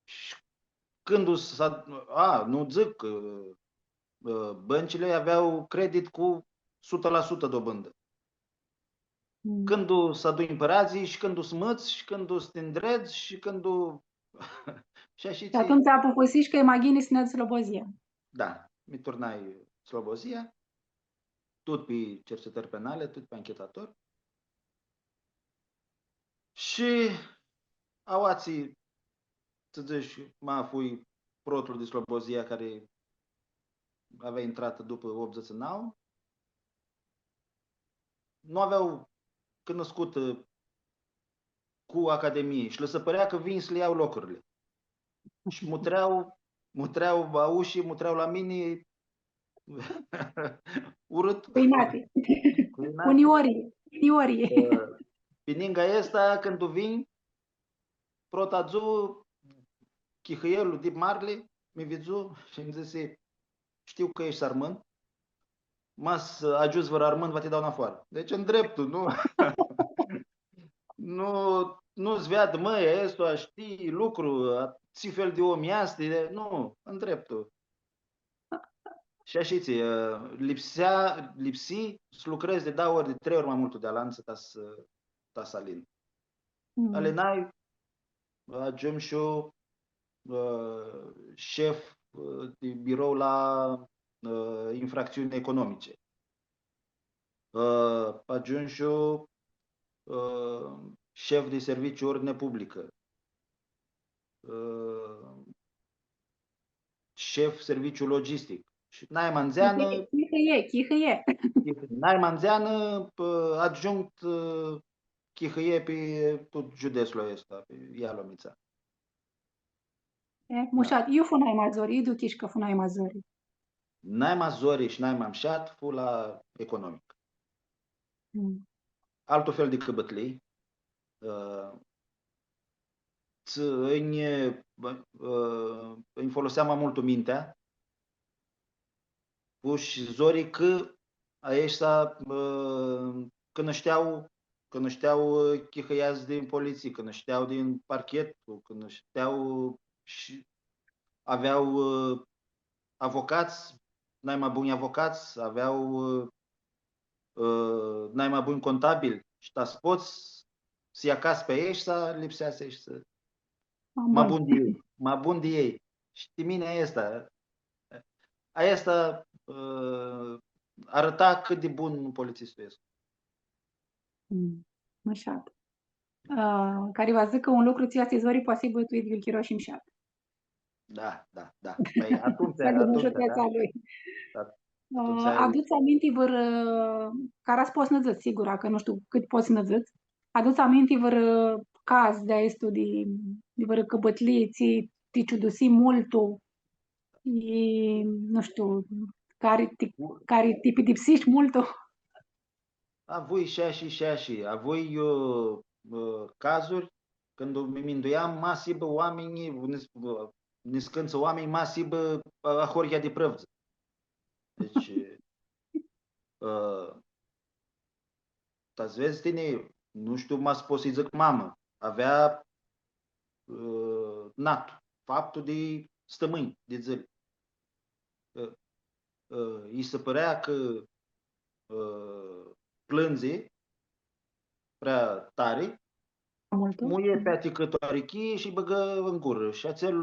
Shi cãndu s-, a, nu dzãc, ã, ã, bãncile avea credit cu sutã la sutã dobãndã. Mm. Cãndu s-adunj pãradzlji shi cãndu s-mãts shi cãndu s-ti ndredz shi cãndu, shi ashi. Shi tsi atumtsea apufusish cã e ma ghini s-nedz Slobozia. Da, mi turnai Slobozia, tut pi cercetări penale, tut pi anchetator. Shi aoatsi, s-dzãts, ma fui protlu di Slobozia cari avea intratã dupã optudzãts shi nauã. Nu avea cunuscutã cu Academii shi lã si pãrea cã vin s-lã ljau locurli. Shi mutrea, mutrea aushi, mutrea la mini, urãt. Cu inati. Cu inati. Cu niori, cu niori. Ã, pi ningã aestã, cãndu vinj, prota dzuã, chihãilu di marli mi vidzu shi nji dzãsi: „Shtiu cã eshti armãn, ma s-agiuts vãr armãn, va ti dau nafoarã.” Deci, ndreptu, nu? Nu, nu s-veadi, mã, aestu shtii lucru, a, tsi fel di om easti, nu, ndreptu. Shi ashi tsi, ã, lipsea, lipsi s-lucredz di dauã ori, di trei ori ma multu di alantsã ta s-, ta s-alin. Mm. Alinai, agiumshu, ã, shef, ã, di birou la, ã, infracțiuni economice. Ã, agiumshu, ã, shef di serviciu ordine publicã. Ã, shef serviciu logistic. Shi nai ma ndzeanã, chihãie, chihãie. Nai ma ndzeanã, ã, adjunct, ã, chihãie pi tut giudetslu aestu, pi Ialomitsa. E, mushat. Da. Iu fu nai ma zori, iu duchish cã fu nai ma zori? Nai ma zori shi nai ma mushat fu la economic. Mm. Altu fel di cãbãtlii, ã, tsi nj-, ã, nj-, folosea ma multu mintea, fu shi zori cã aeshti, ã, cunushteau, cunushteau, ã, chihãiadz din politsii, cunushteau din parchet, cunushteau shi avea, ã, avocats, nai ma bunj avocats, avea, ã, ã, nai ma bunj contabili, shi ta s-pots s-lji acats pi aeshti, lipsea s-eshti ma bun di elj, ma bun di elj. Shi ti mini aestã, aestã, ã, arãta cãt di bun politsistul easti. Mm, mushat. Ã, cari va s-dzãcã cã un lucru tsi easti zori, poati s-hibã tu idyiul chiro shi mushat. Da, da, da. Pãi, atumtsea, atumtsea, da. Ã, atumtsea. Adutsi aminti vãrã, cara s-pots s-nã dzãts, sigura, cã nu shtiu cãt pots s-nã dzãts, adutsi aminti vãrã caz di aestu di, di vãrã cãbãtlii tsi ti ciudusi multu, i, nu shtiu, cari ti, cari ti pidipsish multu? Avui shi ashi, shi ashi. Avui, ã, ã, cazuri, cãndu mi minduiam, ma s-hibã oaminjlji, nis-, ã, niscãntsã oaminj, ma s-hibã, ã, ahoryea di prãvdzã. Deci, ã, ta s-vedz tini, nu shtiu, ma s-pot s-lji dzãc mamã, avea, ã, natu, faptul di stãmãnj, di dzãli. Ã, ã, lji si pãrea cã, ã, plãndzi prea tari, multu, muie pi aticãt tu arichii shi bãgã tu gurã. Shi atsel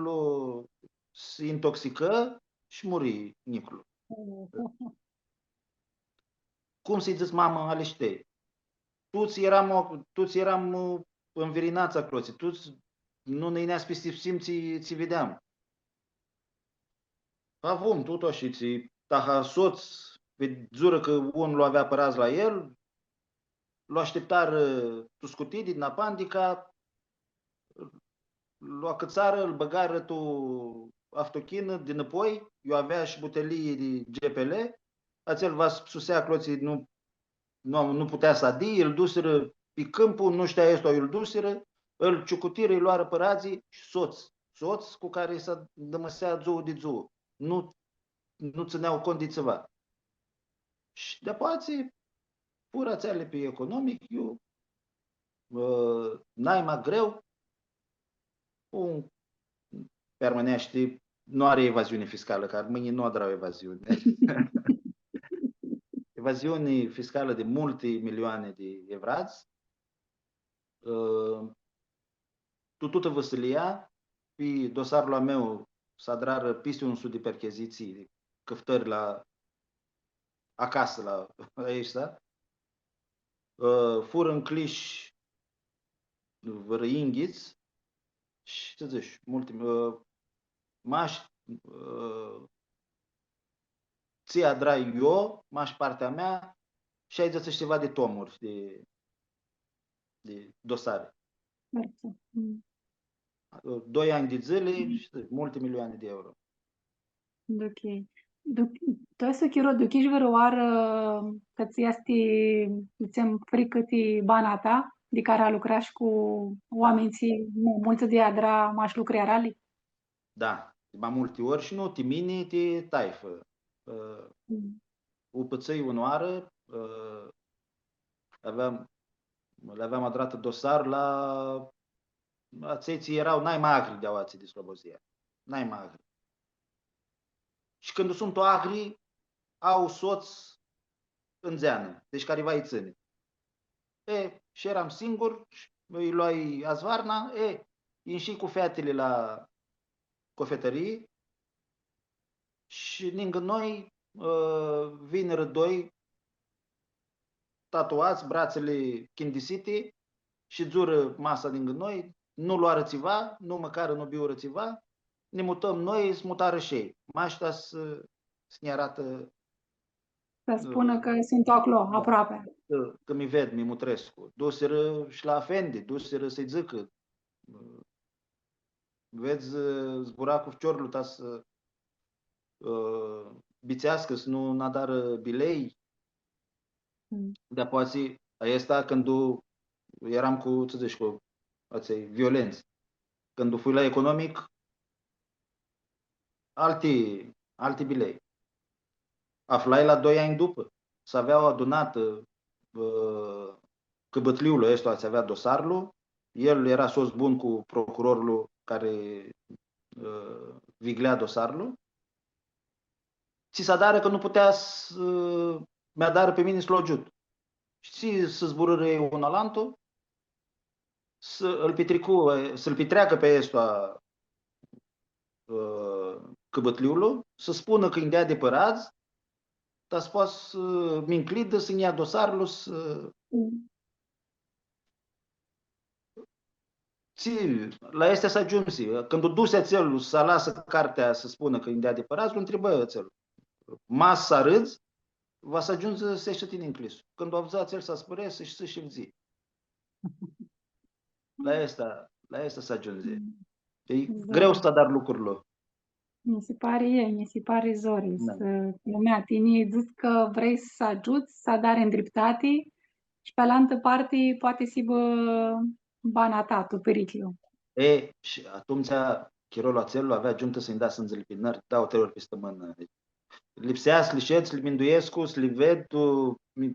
s-intoxicã shi muri njiclu. Cum s-lji dzãts, mamã, ali shtei? Tuts eram, tuts eram, ã, nvirinats aclotsi, tuts nu nã yinea s-pistipsim tsi, tsi videam. Avum, tut ashi, tsi, taha sots, vidzurã cã un lu avea pãradz la el, lu ashtiptarã tu scutii, di napandica, lu acãtsarã, lu bãgarã tu aftochinã, dinãpoi, iu avea shi butelii di G P L, atsel va s-psusea aclotsi, nu, nu, nu putea s-adie, lu dusirã pi cãmpu, nu shtea aestu, lu dusirã, ãl ciucutirã, lji loarã pãradzlji shi sots, sots cu cari s-adãmãsea dzuã di dzuã. Nu, nu tsãnea cont di tsiva. Shi di-apoea, furã atseali pi economic, iu, ã, naima greu, un, pi armãneashti, nu ari evaziuni fiscalã, cã armãnjlji nu adrau evaziuni. Evaziuni fiscalã di multi milioani di evradz. Ã, tu tutã Vãsilia, pi dosarlu a meu s-adrarã pisti un sut di perchizitsii, cãftãri la acasã, la aeshti, ã, furã ncljishi vãrã yinghits shi, tsi dzãts, multi, ã, mash, ã, tsi adrai eu, mash partea mea, shaidzãts shi tsiva di tomuri di, di dosari. Perfect. Mm. Doi anj di dzãli shi multi milioani di euro. Ok. Du-, tu aestu chiro, duchish vãrãoarã cã tsã easti, dzãtsem, fricã ti bana ta, di cara lucrash cu oaminj tsi, mu-, multsã di adra mash lucri arali? Da, di ma multi ori shi nu ti mini, ti taifã. Ã, mm, u pãtsãi unãoarã, ã, aveam, li aveam adratã dosar la atselj tsi eara nai ma agri di aoatsi di Slobozia. Nai ma agri. Shi cãndu suntu agri, au sots ndzeanã, deci cariva lji tsãni. E, shi eram singur, shi lji loai azvarna, e, inshii cu featili la cofetãrii shi ningã noi, ã, vinirã doi tatuats, bratsãli chindisiti, shidzurã masa ningã noi, nu loarã tsiva, nu mãcarã, nu biurã tsiva, nã mutãm noi, s-mutarã shi elj. Mash ta s-, s-nj-aratã, s-spunã, ã, cã suntu aclo, da, aproapi. Cã, cã mi ved, mi mutrescu. Dusirã shi la afendi, dusirã s-lji dzãcã, ã, vedz, ã, zbura cu ficiorlu ta s-, ã, bitseascã, s-nu nã adarã bilei. Mm. Di-apoea, aestã cãndu eram cu, tsi dzãts, cu atselj violentsã. Cãndu fui la economic, alti, alti bilei. Aflai la doi anj dupã. S-avea adunat, ã, cãbãtliul aestu, tsi avea dosarlu, el eara sots bun cu procurorlu cari, ã, viglea dosarlu. Tsi s-adarã cã nu putea s-, mi adarã pi mini s-lu agiut. Shi tsi s-zburãrã elj un alantu, s-, ãl pitricu, s-lu pitreacã pi aestu, ã, cãbãtliulu, s-spunã cã nj-deadi pãradz, ta s-poatã s-, mi ncljidã, s-nj-ia dosarlu, s-, mm, tsi, la aestã s-agiumsi. Cãndu u dusi atsel s-alasã cartea s-spunã cã nj-deadi pãradz, lu ntribã atsel: „Ma s-arãdz, va s-agiundzi s-eshti shi tini ncljis.” Cãndu u avdzã atsel, s-aspãre shi s-shivdzi. La aestã, la aestã s-agiundzi. Mm. E greu s-adari lucrurli. Mi si pari, e, mi si pari zori. Da. S-, lumea, tini dzãts cã vrei s-agiuts, s-adari ndriptati, shi pi alantã parti poati s-hibã bana ta tu piriclu. E, shi atumtsea, chirolu atsel avea agiumtã s-nji da sãndzili pi nãri, dauã, trei ori pi stãmãnã. Lipsea s-li shed, s-li minduescu, s-li ved, tu, mi,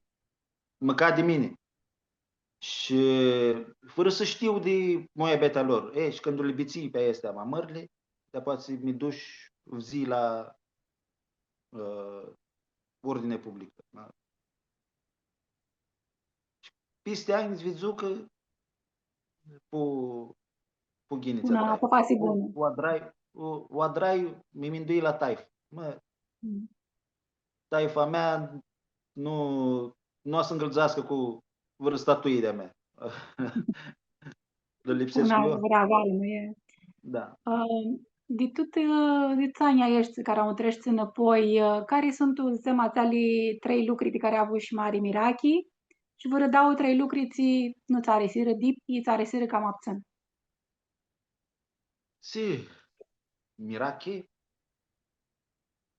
mãca di mini. Shi fãrã s-shtiu di muabetea lor. E, shi cãndu li bitisii pi aesti ma mãrli, di-apoea mi dush, fudzi la, ã, ordine publicã, da? Shi pisti anj s-vidzu cã fu, fu ghini tsi adrai. Unã apofasi bunã. U, u adrai, u, u adrai, mi mindui la taifã. Mã, taifa mea nu, nu va s-ngãldzascã cu vãrã statuii di-a mea. Lã lipsescu eu. Unã vreavalã, nu e? Da. Ã, di tut, ã, di tuts anjlji aeshti cari u mutreshti nãpoi, ã, cari suntu, dzãtsem, atseali trei lucri di cari avushi mari mirachi? Shi vãrã dauã, trei lucri tsi nu tsã arisirã dip, i tsã arisirã cama ptsãn. Tsi mirachi,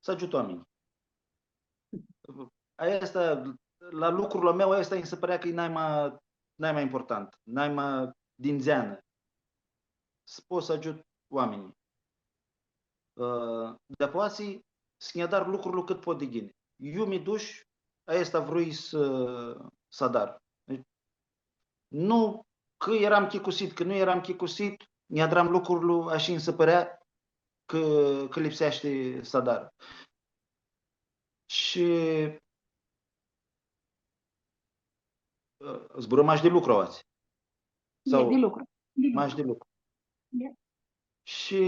s-agiut oaminjlji. Aestã, la lucrul a meu, aestã nji si pãrea cã e naima, naima important, naima di ndzeanã. S-pot s-agiut oaminjlji. Ã, di-apoea s-nj-adar lucrul cãt pot di ghini. Iu mi dush, aestã vrui s-, s-adar. Deci, nu cã eram chicusit, cã nu eram chicusit, nj-adram lucrul ashi nji si pãrea cã, cã lipseashti s-adar. Shi, ã, zburãm mash di lucru aoatsi. E, sau di lucru. Di lucru. Mash di lucru. E. Shi,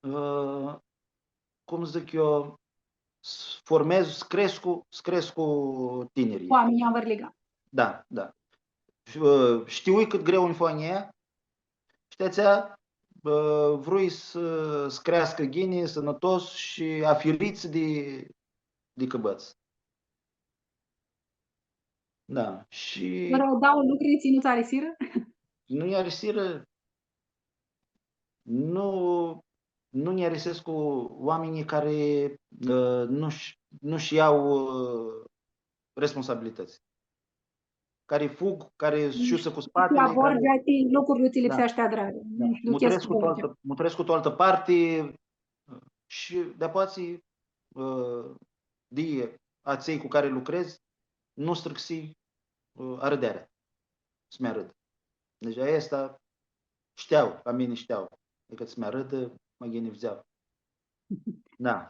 ã, cum dzãc eu, s-formez, s-crescu, s-crescu tinirlji. Oaminjlji anvãrliga. Da, da. Shi, ã, shtiu cãt greu nj-fu a njia, shi ti atsea, ã, vrui s-, s-creascã ghini, sãnãtos shi afirits di, di cãbãts. Da, shi... Vãrã dauã lucri tsi nu tsã arisirã? Nu nj-arisirã, nu, nu nj-arisescu oaminjlji cari, ã, nu-sh-, nu-sh ljau, ã, responsabilitãts. Cari fug, cari s-shutsã cu spatili, cari... Ti aborgi ti lucrul tsi lipseashti adrari. Da. Nu, nu duchescu cu altã, mutrescu tu altã parti shi di-apoea, ã, di atselj cu cari lucredz, nu strãxi, ã, arãdearea. S-mi arãdã. Deci aestã shtiu, la mini shtiu. Adicã s-mi arãdã, ma ghini fudzea. Da.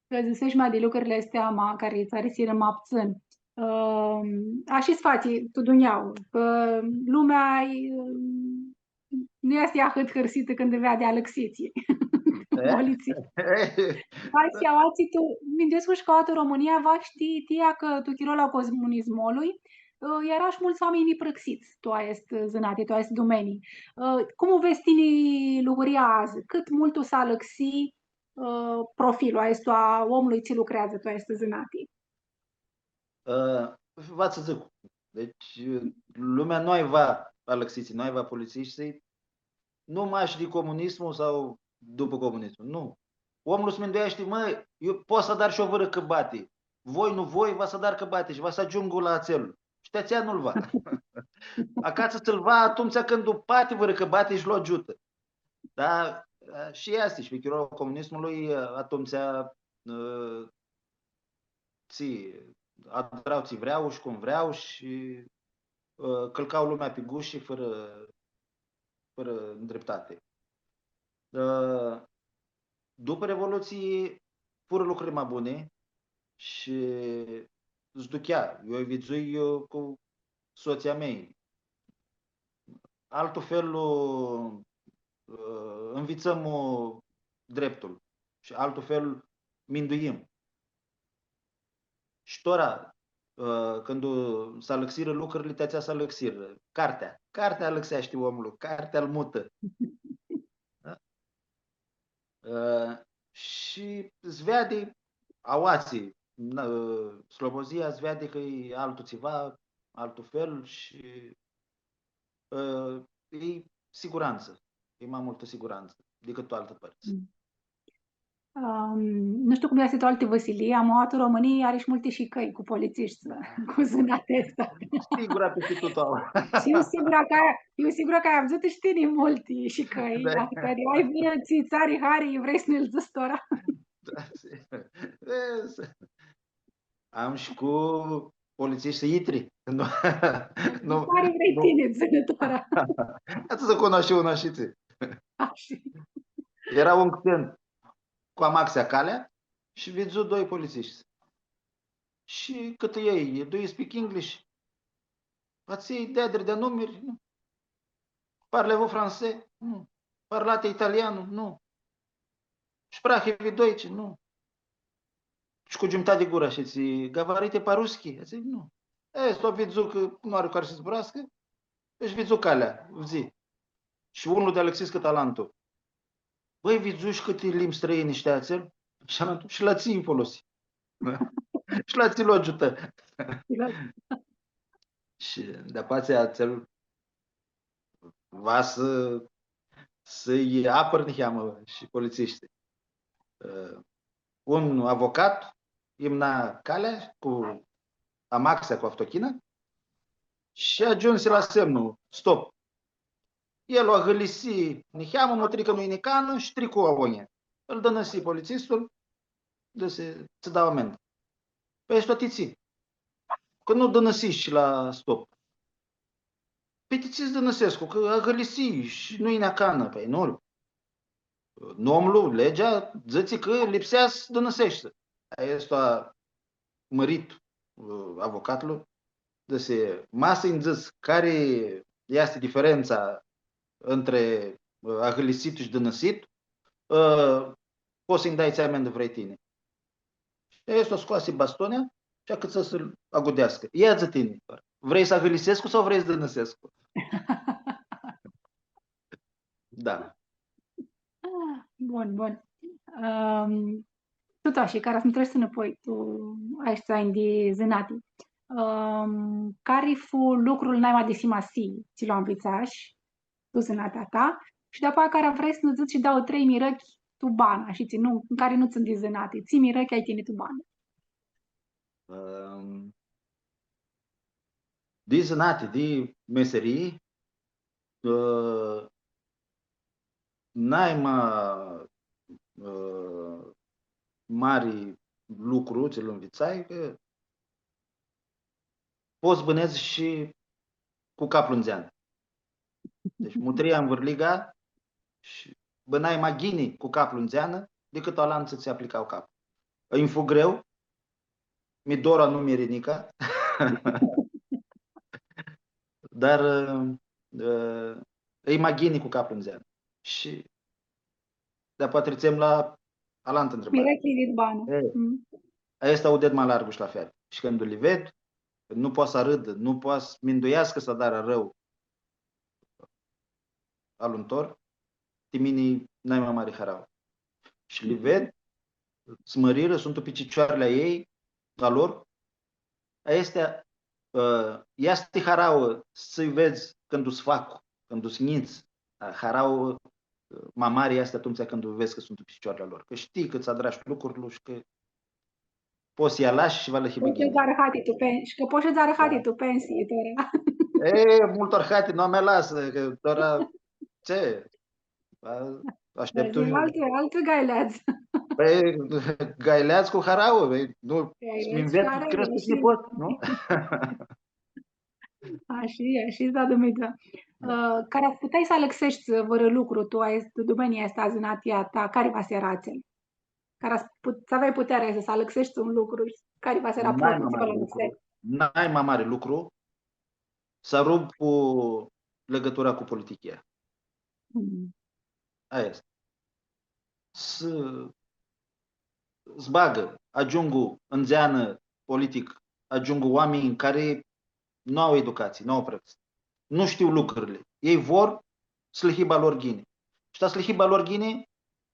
Cã dzãseshi ma di lucrili aesti, ma, cari tsã arisirã ma ptsãn. Ãm, ashi s-fatsi tu dunjauã, cã lumea e, nu easti ahãt hãrsitã cãndu veadi alãxitsi. E? Bolitsi. Hai s-, aoatsi tu, minduescu shi cã tu Romãnia, va shtii, tia cã tu chirolu a comunismului, ã, eara shi multsã oaminj niprãxits tu aestu zãnati, tu aestu dumenii. Ã, cum u vedz tini luguria adzã? Cãt multu s-alãxi, ã, profilul aestu a omlui tsi lucreadzã tu aestu zãnati? Ã, va tsã dzãc. Deci, lumea nu ai va alãxitsi, nu ai va politsishti, nu mash di comunismu sau dupã comunismu, nu. Omlu s-mindueashti, mã, eu pot s-adar shi eu vãrã cãbati. Voi, nu voi, va s-adar cãbati shi va s-agiungu la atsel. Shi ti atsea nu-l va. Acatsã s-lu va atumtsea cãndu poati vãrã cãbati shi lu agiutã. Da, shi easti, shi pi chirolu comunismului, atumtsea, ã, tsi, adra tsi vrea shi cum vrea shi, ã, cãlca lumea pi gushi fãrã, fãrã ndriptati. Ã, dupã Revolutsii, furã lucri ma buni shi s-duchea. Eu vidzui, eu cu sotslji a mei. Altu fel, ã, nvitsãm, ã, dreptul shi altu fel minduim. Shi tora, ã, cãndu s-alãxirã lucrili, ti atsea s-alãxirã. Cartea. Cartea alãxeashti omlu, cartea lu mutã. Da? Ã, shi s-veadi aoatsi, n-, ã, Slobozia s-veadi cã e altu tsiva, altu fel shi, ã, e sigurantsã, e ma multã sigurantsã dicãt tu altã pãrtsã. Mm. Ãm, nu shtiu cum easti tu alti vãsilii, ama tu Romãnii ari shi multi shicãi cu politsishti, cu zãnatea aestã. Sigura pisti tut au. Shi eu sigura cã, eu sigura cã ai avdzãtã shi tini multi shicãi, da, adicã ai vãrã tsi tsã ari hari, vrei s-nã-l dzãts tora? Da, si. E, s-, am shi cu politsishti itri. Nu, nu, cari vrei nu. Tini, dzã-nã tora. Atsea s-cunoashti unã shi tsi. Ashi. Eara un xen cu amaxea calea shi vidzu doi politsishti. Shi cãtã elj, „Do you speak English?” Atselj deadrã di numiri, „Nu.” „Parlez-vous français?” „Nu.” „Parlate italianu?” „Nu.” „Sprechen wir Deutsch?” „Nu.” Shi cu giumitati di gurã, shi dzãtsi, „Говорите по-русски?” Dzãc, „Nu.” E, s-u vidzu cã nu ari cari s-zburascã, shi vidzu calea, dzã. Shi unlu di alãxiscã tu alantu. „Bãi, vidzushi cãti limbi strãini shtea atsel?” Shi alantu, „Shi la tsi-lj folosi?” Shi la tsi lu agiutã? Shi dapoaia atsel va s-, s-lji apãrã niheamã shi politsishti. Ã, un avocat imna calea cu amaxea, cu avtochina, shi agiumsi la semnul stop. El u agãlisi niheamã, mutri cã nu-i nicanã shi tricu agonjea. Ãl dãnãsi politsistul, dzãsi, „Tsã dau amendã.” „Pãi, aestu ti tsi? Cã nu dãnãsishi la stop.” „Pãi ti tsi s-dãnãsescu, cã agãlisi shi nu-i nicanã.” „Pãi, nu. Nomlu, legea, dzãtsi cã lipsea s-dãnãseshti.” Aestu mãrit, ã, avocatlu, dzãsi, „Ma s-nji dzãts cari easti diferentsa ãntre, ã, agãlisit shi dãnãsit, ã, pots s-nji dai tsi amendã vrei tini.” Shi aestu scoasi bastonea shi acãtsã s-lu agudeascã. „Ia dzã tini, vrei s-agãlisescu sau vrei s-dãnãsescu?” Da. Bun, bun. Ãm, tut ashi, cara s-mutreshti nãpoi, tu aeshti anj di zãnati. Ãm, cari fu lucrul naima di simasii, tsi lu anvitsash, tu zãnatea ta, shi dapoaia cara vrei s-nã dzãts shi dauã, trei mirãchi tu banã, shi tsi nu, cari nu tsãn di zãnati, tsi mirãchi ai tini tu banã? Ãm, di zãnati, di meserii, ã, naima, ã, mari lucru tsi lu nvitsai, cã pots s-bãnedz shi cu caplu ndzeanã. Deci, mutrii anvãrliga shi bãnai ma ghini cu caplu ndzeanã dicãt alantsã tsi aplicau caplu. Ãnj fu greu, mi dora, nu mi-eri nica, dar, ã, ã, e ma ghini cu caplu ndzeanã. Shi dapoaia tritsem la alantã ntribari. Mirãchili di banã. E, mm. Aestã u ded ma largu shi la fel. Shi cãndu li ved, nu poa s-arãdã, nu poa s-minduiascã s-adarã arãu alu ntor, ti mini naima mari harauã. Shi li ved, s-mãrirã, suntu pi cicioarli a ei, a lor. Aestã, ã, easti harauã s-lji vedz cãndu s-fac, cãndu s-njits, a, harauã, ã, ma mari easti atumtsea cãndu vedz cã suntu pi cicioarli a lor. Cã shtii cã tsã adrash lucrul shi cã pots s-lji alashi shi va lã hibã ghini. Pots s-adarã hati tu pen-, shi cã pots s-adarã hati tu pensii, tora. E, multu arhati, nu mi alasã, cã tora, tsi? A, ashteptu. Dar altã, altã gaileadz. Pãi, gaileadz cu harauã, pãi, nu, gaileadz mi nvets, cu harauã, cred cã shi pots, nu? Ashi, ashi, da, Dumitru. Da. Ã, cara s-puteai s-alãxeshti vãrã lucru, tu aestã, tu domenia aestã, zãnatia ta, cari va s-eara atsel? Cara s-put-, s-aveai putearea s-alãxeshti un lucru, cari va s-eara? Naima mari lucru, naima mari lucru, s-arup cu legãtura cu politichia. Mm. Aia easti. S-, s-bagã, agiungu ndzeanã politic, agiungu oaminj cari nu au educatsii, nu au prãvdz. Nu shtiu lucrili. Elj vor s-lã hibã a lor ghini. Shi ta s-lã hibã a lor ghini,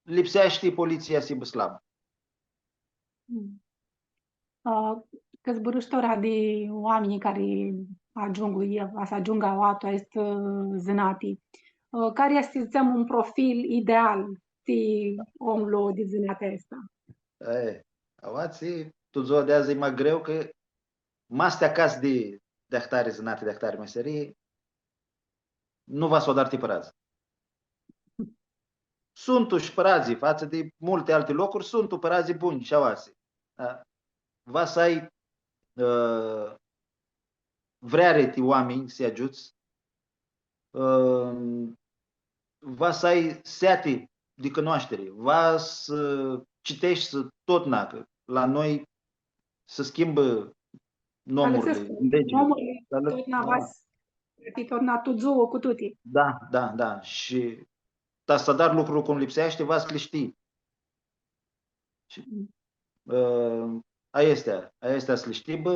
lipseashti politsia s-hibã slabã. Mm. Ã, cã zburãsh tora di oaminjlji cari agiungu, e, va s-agiungã aoa tu aestã, ã, zãnati. Ã, cari easti, dzãtsem, un profil ideal ti omlu di zãnatea aestã? E, aoatsi, tu dzua di adzã e ma greu, cã ma s-ti acats di, di ahtari zãnati, di ahtari meserii, nu va s-u adari ti pãradz. Suntu shi pãradz, fatsã di multi alti locuri, suntu pãradz bunj shi aoatsi. Da. Va s-ai, ã, vreari ti oaminj s-lji agiuts, ã, va s-ai seati di cunoashtiri, va s-citeshti totna, cã la noi s-schimbã nomurli, Alãxescu, legili. Nomurli, dar totna va s-, totna tu dzuã cu tuti. Da, da, da. Shi ta s-adari lucrul cum lipseashti, va s-li shtii. Shi, ã, aestea, aestea s-li shtii, bã,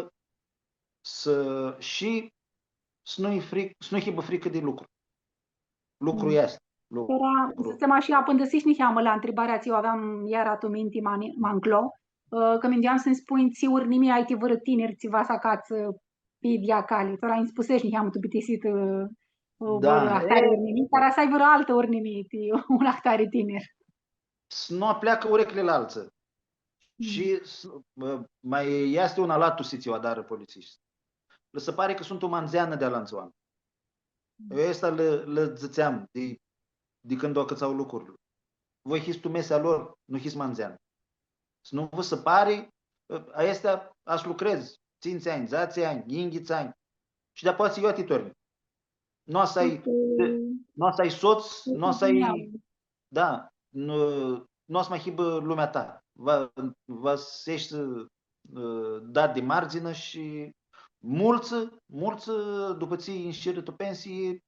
s-, shi s-nu-i fric-, s-nu hibã fricã di lucru. Lucru easti. Lu-, Tora, lucru. Dzãtsem ashi, apãndãsish niheamã la ntribarea tsi u aveam iara tu minti ma ni-, ma nclo, ã, cã minduiam s-nji spunj tsi urnimii ai ti vãrã tinir tsi va s-acatsã pi idyea cali. Tora nji spusesh niheamã tu bitisitã, ã, ã, Da, vãrã ahtari e- urnimii, cara s-ai vãrã altã urnimii ti un ahtari tinir. S-nu apleacã urecljili la altsã. Shi s-, ã, ma easti un alat tu tsi u adarã politsishi. Lã si pari cã suntu ma ndzeanã di alantsã oaminj. Eu aestã lã, lã dzãtseam di, di cãndu acãtsau lucrul. Voi hits tu mesea lor, nu hits ma ndzeanã. S-nu vã si pari, ã, aestã va s-lucredz tsintsi anj, dzatsi anj, yinghits anj. Shi di-apoea tsi io ti tornji. Nu va s-ai, nu va s-ai sots, nu va s-ai, da, nu, nu va s-ma hibã lumea ta. Va, va s-eshti, ã, dat di mardzinã shi multsã, multsã, dupã tsi inshirã tu pensii,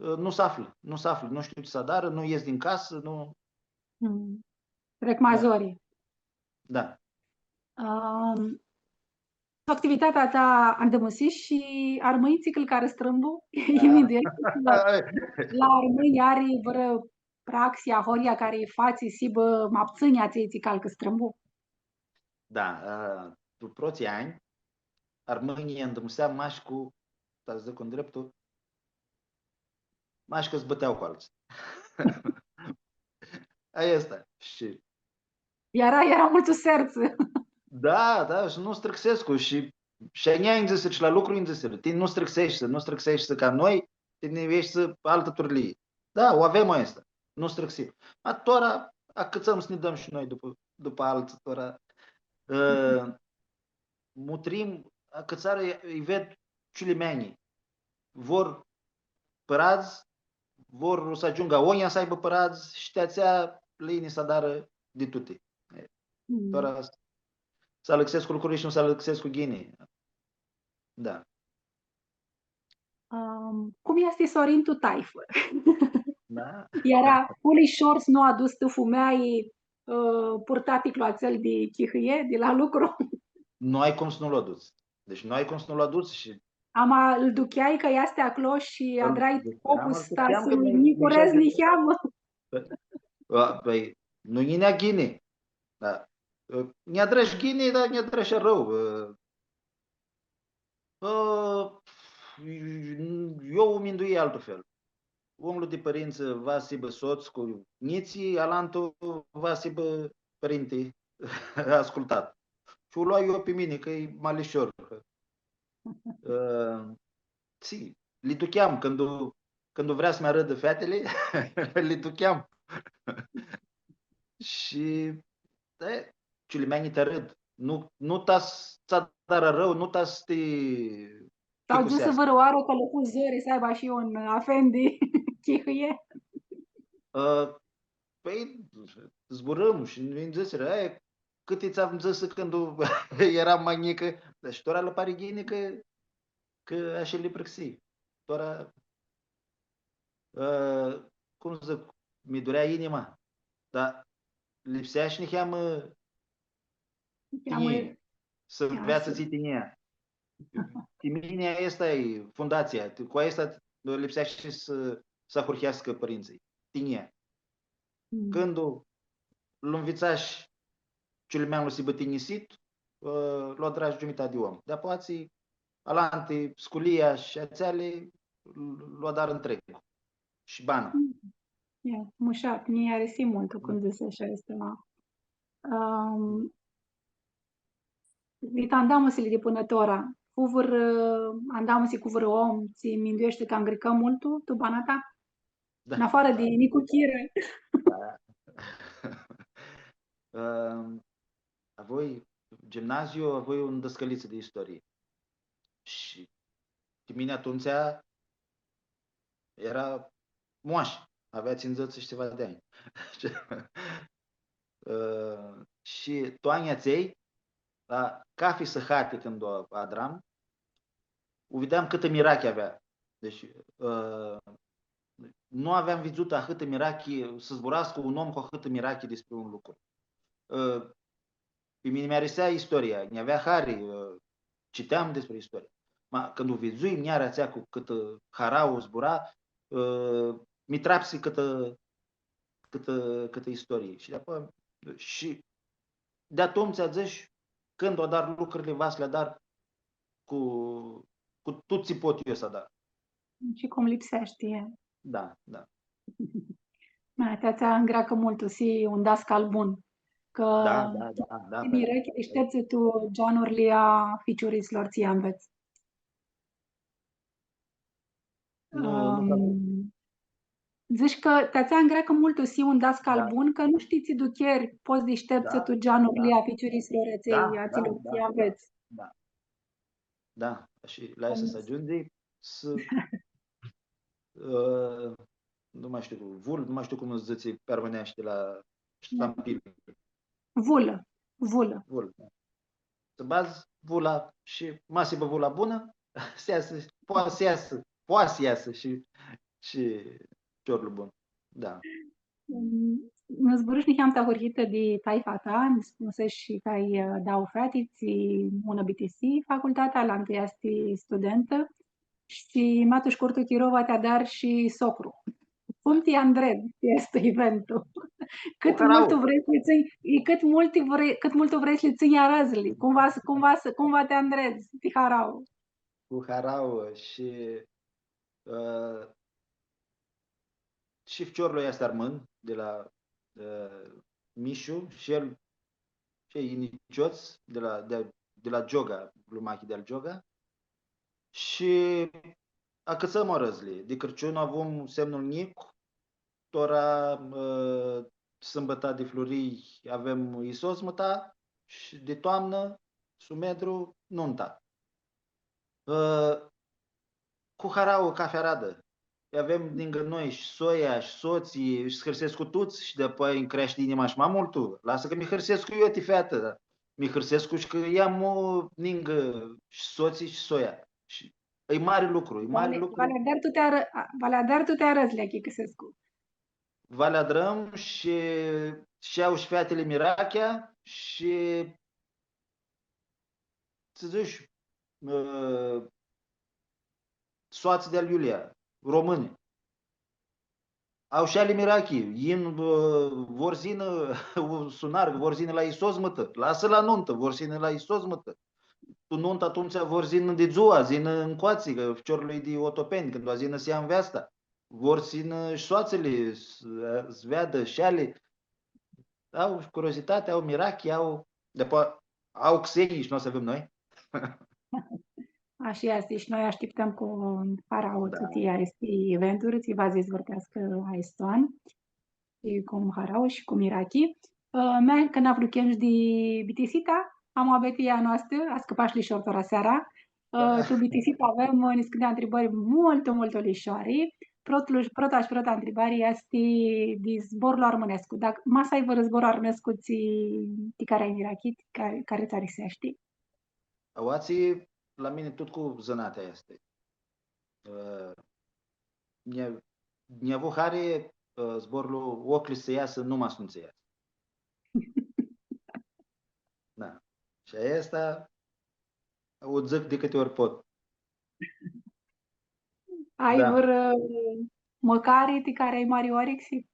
ã, nu s-aflã, nu s-aflã, nu shtiu tsi s-adarã, nu ies din casã, nu. Mm. Trec ma zori. Da. Ãm, tu activitatea ta andãmusish shi armãnjlji tsi cãlcarã strãmbu? Yini direct la, la armãnj ari vãrã praxi ahoryea cari fatsi s-hibã ma ptsãnj atselj tsi calcã strãmbu? Da, ã, tu protslji anj, armãnjlji andãmuseam mash cu, ta s-dzãc un dreptu, mash cã s-bãtea cu altsã. Aestã, shi Eara, eara multu sertsã. Da, da, shi nu s-trãxescu shi, shi a njia nji dzãsirã, shi la lucru nji dzãsirã, ti nu s-trãxeshti, nu s-trãxeshti ca noi, tini eshti altã turlii. Da, u avem aestã, nu s-trãxim. Ma tora, acãtsãm s-nã dãm shi noi dupã, dupã altsã, tora. Ã, mutrim, acãtsarã, lji ved ciulimeanjlji. Vor pãradz, vor s-agiungã agonjea s-aibã pãradz, shi ti atsea lã yini s-adarã di tuti. E, tora s-, s-alãxescu lucruri shi nu s-alãxescu ghini. Da. Ãm, cum easti Sorin tu taifã? Da. Eara cu lishor s-nu aduts tu fumealji, ã, purtaticlu atsel di chihãie, di la lucru? Nu ai cum s-nu lu aduts. Deci nu ai cum s-nu lu aduts shi Ama lu ducheai cã easti aclo shi adrai focus ta s-nu-lj nicurez niheamã. Pãi, nu nj-yinea ghini. Da. Nj-adrash ghini, dar nj-adrash arãu. Ã, eu u minduii altu fel. Omlu di pãrintsã va s-hibã sots cu njitslji, alantu va s-hibã pãrinti ascultat. Shi u loai eu pi mini, cã e ma lishor. Ã, si, li ducheam, cãndu, cãndu vrea s-mi arãdã featili, li ducheam. Shi, e, ciulimeanjlji ti arãd. Nu, nu ta s-tsã adarã arãu, nu ta s-ti Tsã agiumsã vãrãoarã cã lã fu zori s-aibã shi un afendi chihãie? Ã, pãi, zburãm shi nji dzãsirã, e, cãti tsã dzãsã cãndu eram ma njicã, dar shi tora lã pari ghini cã, cã ashi li prãxii. Tora, ã, cum dzãc, mi durea inima, dar lipsea shi niheamã tinjii, s-nveatsã tsi tinjia. Ti mini aestã e fundatsia, cu aestã lipseashti s-, s-ahurheascã pãrintsãlj. Tinjia. Cãndu lu nvitsash ciulimeanlu s-hibã tinjisit, ã, lu adrash giumitati di om. Di-apoea tsi alanti, sculia shi atseali, lu adarã ntreg. Shi bana. E, mushat, nji arisi multu cum dzãsesh aestã. Ãm, dit andamusili di pãnã tora, fu vãr, andamusi cu vãr om, tsi mindueshti cã angricã multu, tu bana ta? Da, în afară da, de Nicu Chiră. Da. Ãm, avui, gimnaziu, avui un dãscãlitsã di istorie. Shi ti mini atumtsea eara moash, avea tsindzãts shi tsiva di anj. Ã, shi tu anjlji atselj, la cafi sãhati cãndu u adram, u videam cãtã mirachi avea. Deci, ã, nu aveam vidzutã ahãtã mirachi, s-zburascã un om cu ahãtã mirachi despre un lucru. Ã, pi mini mi arisea istoria, nj-avea hari, ã, citeam despre istorie. Ma, cãndu u vidzui muljearea atsea cu cãtã harauã zbura, ã, mi trapsi cãtã, cãtã, cãtã istorie. Shi di-apoea, shi di atumtsea dzãsh, cãndu adar lucrili, va s-li adar cu, cu tut tsi pot eu s-adar. Shi cum lipseashti, e. Da, da. Ma, ti atsea angreacã multu, s-hii un dascal bun. Cã da, da, da, da, ti mirachi dishteptsã tu geanurli a ficiuritslor tsi anvets. Nu, nu. Ãm, dzãsh cã ti atsea angreacã multu s-hii un dascal bun, cã nu shtii tsi ducheri pots dishteptsã tu geanurli a ficiuritslor atselj, da, atselj tsi anvets. Da. Da, shi la aestã s-agiundzi, s-, ã, nu mai shtiu, vul, nu mai shtiu cum s-dzãtsi pi armãneashti la shtampil. Vulã, vulã. Vulã, da. S-badz vula shi ma s-hibã vula bunã, s-easã, poa s-easã, poa s-easã shi, shi ficiorlu bun. Da. Mm, nã zburãsh niheamã ahurhitã di taifa ta, nã spunsesh cã ai, ã, dauã feati, tsi unã bitisi facultatea, alantã easti studentã shi ma tu shcurtu chiro va ti adari shi socru. Cum ti andredz ti aestu eventu? Cãt multu vrei s-li tsãnj, i cãt multu vrei, cãt multu vrei s-li tsãnj arãdzli? Cum va s-, cum va s-, cum va ti andredz ti harauã? Cu harauã shi, ã, shi ficiorlu easti armãn, di la, ã, Mishu, shi el, shi elj nitsiots, di la, di, di la Gioga, lumachi di al Gioga. Shi acãtsãm arãdzli. Di Crãciun avum semnul njic, tora, ã, sãmbãta di Flurii avem isozmãta shi di toamnã, Sumedru, nunta. Ã, cu harauã cafi aradã. Avem ningã noi shi soia shi sotslji, shi s-hãrsescu tuts shi dapoaia nj-creashti inima shi ma multu. Lasã cã mi hãrsescu eu ti featã, da. Mi hãrsescu shi cã lj-am, ã, ningã shi sotslji shi soia. Shi e mari lucru, e mari lucru. Va li, va li adari tuti arã-, a, va li adari tuti arãdzli, achicãsescu. Va li adrãm shi, shi au shi featili mirachea shi, tsi dzãts, ã, soatsi di-al Iulia, romãni. Au shi eali mirachi, yin, ã, vor s-yinã, ã, sunar, vor s-yinã la isozmãtã, lasã la nuntã, vor s-yinã la isozmãtã. Tu nuntã atumtsea vor s-yinã di dzua, s-yinã ncoatsi, cã ficiorlu e di Otopeni, cãndu va s-yinã s-lja nveasta. Vor s-yinã shi soatsãli, s-, s-veadã shi eali. Au curiozitati, au mirachi, au, dapoaia au xenj shi nu s-avem noi. Ashi easti, shi noi ashtiptãm cu harauã tuti aesti eventuri, tsi va s-dizvãrteascã aestu an. Shi cu harauã shi cu mirachi. Ã, mea, cã nã apruchem shi di bitisita a muabetii a noastã, ascãpash lishor tora seara. Ã, tu bitisitã avem, ã, niscãnti ntribãri multu, multu lishoari. Protlu-, prota shi prota ntribari easti di zborlu armãnescu. Dacã ma s-ai vãrã zbor armãnescu tsi, ti cari ai mirachi, cari, cari tsã ariseashti? Aoatsi, la mini tut cu zãnatea easti. Ã, nj-, nj-avu hari, ã, zborlu oclji s-easã, numa s-nu tsã easã. Da. Shi aestã u dzãc di cãti ori pot. Ai vãrã mãcari ti cari ai mari orixi?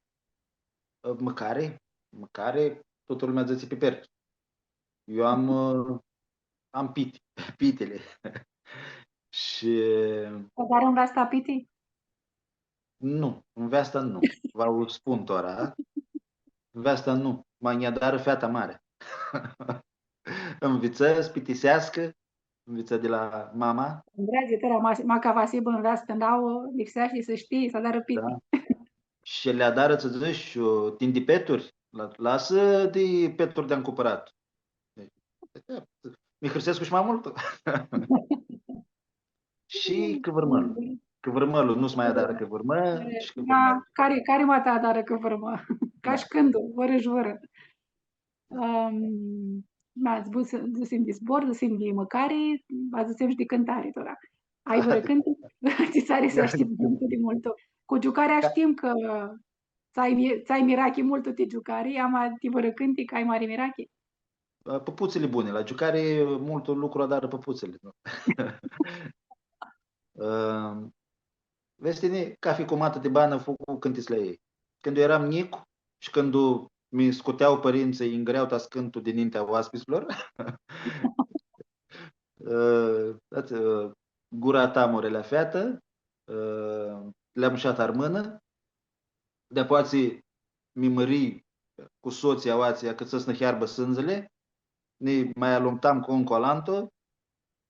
Ã, mãcari? Mãcari, tutã lumea dzãtsi piperchi. Eu am, ã, am piti, pitili. Shi... Adari nveasta piti? Nu, nveasta nu. Va u spun tora. Nveasta nu. Ma nj-adarã feata mari. Nvitsã s-pitiseascã, nvitsã di la mama. Andreea, tora, ma, ma ca va s-hibã nveastã nauã, lipseashti s-shtii s-adarã piti. Da. Shi li adarã, tsã dzãc, ã, tindipeturi, la, lasã di peturi di-am cumpãrat. Deci, mi hãrsescu shi ma multu. Shi cãvãrmãlu. Cãvãrmãlu, nu s-ma adarã cãvãrmã, shi ma, cãvãrmãlu. Cari, cari ma ta adarã cãvãrmã? Da. Ca shi cãndu, vãrã shi vãrã. Ãm, ma, dzãsim, dzãsim di zbor, dzãsim di mãcari, va dzãtsem shi di cãntari, tora. Ai vãrã cãntic? Tsi ts-ari s-shtii di multu. Cu giucarea shtim cã ts-ai mi-, ts-ai mirachi multu ti giucari, ama ti vãrã cãntic ai mari mirachi? Pãputsãli buni, la giucari multu lucru adarã pãputsãli, nu? Ãm, vedz tini, cafi cumatã di banã fu cu cãntitsli a ljei. Cãndu eram njic shi cãndu mi scutea pãrintsãlj, nj-grea ta s-cãntu dinintea oaspitslor, ã, ã, gura ta, morelea featã, ã, lea mushatã armãnã, di-apoea tsi mi mãrii cu sotslji aoatsi, acãtsã s-nã hearbã sãndzili, nã ma alumtam cu un cu alantu,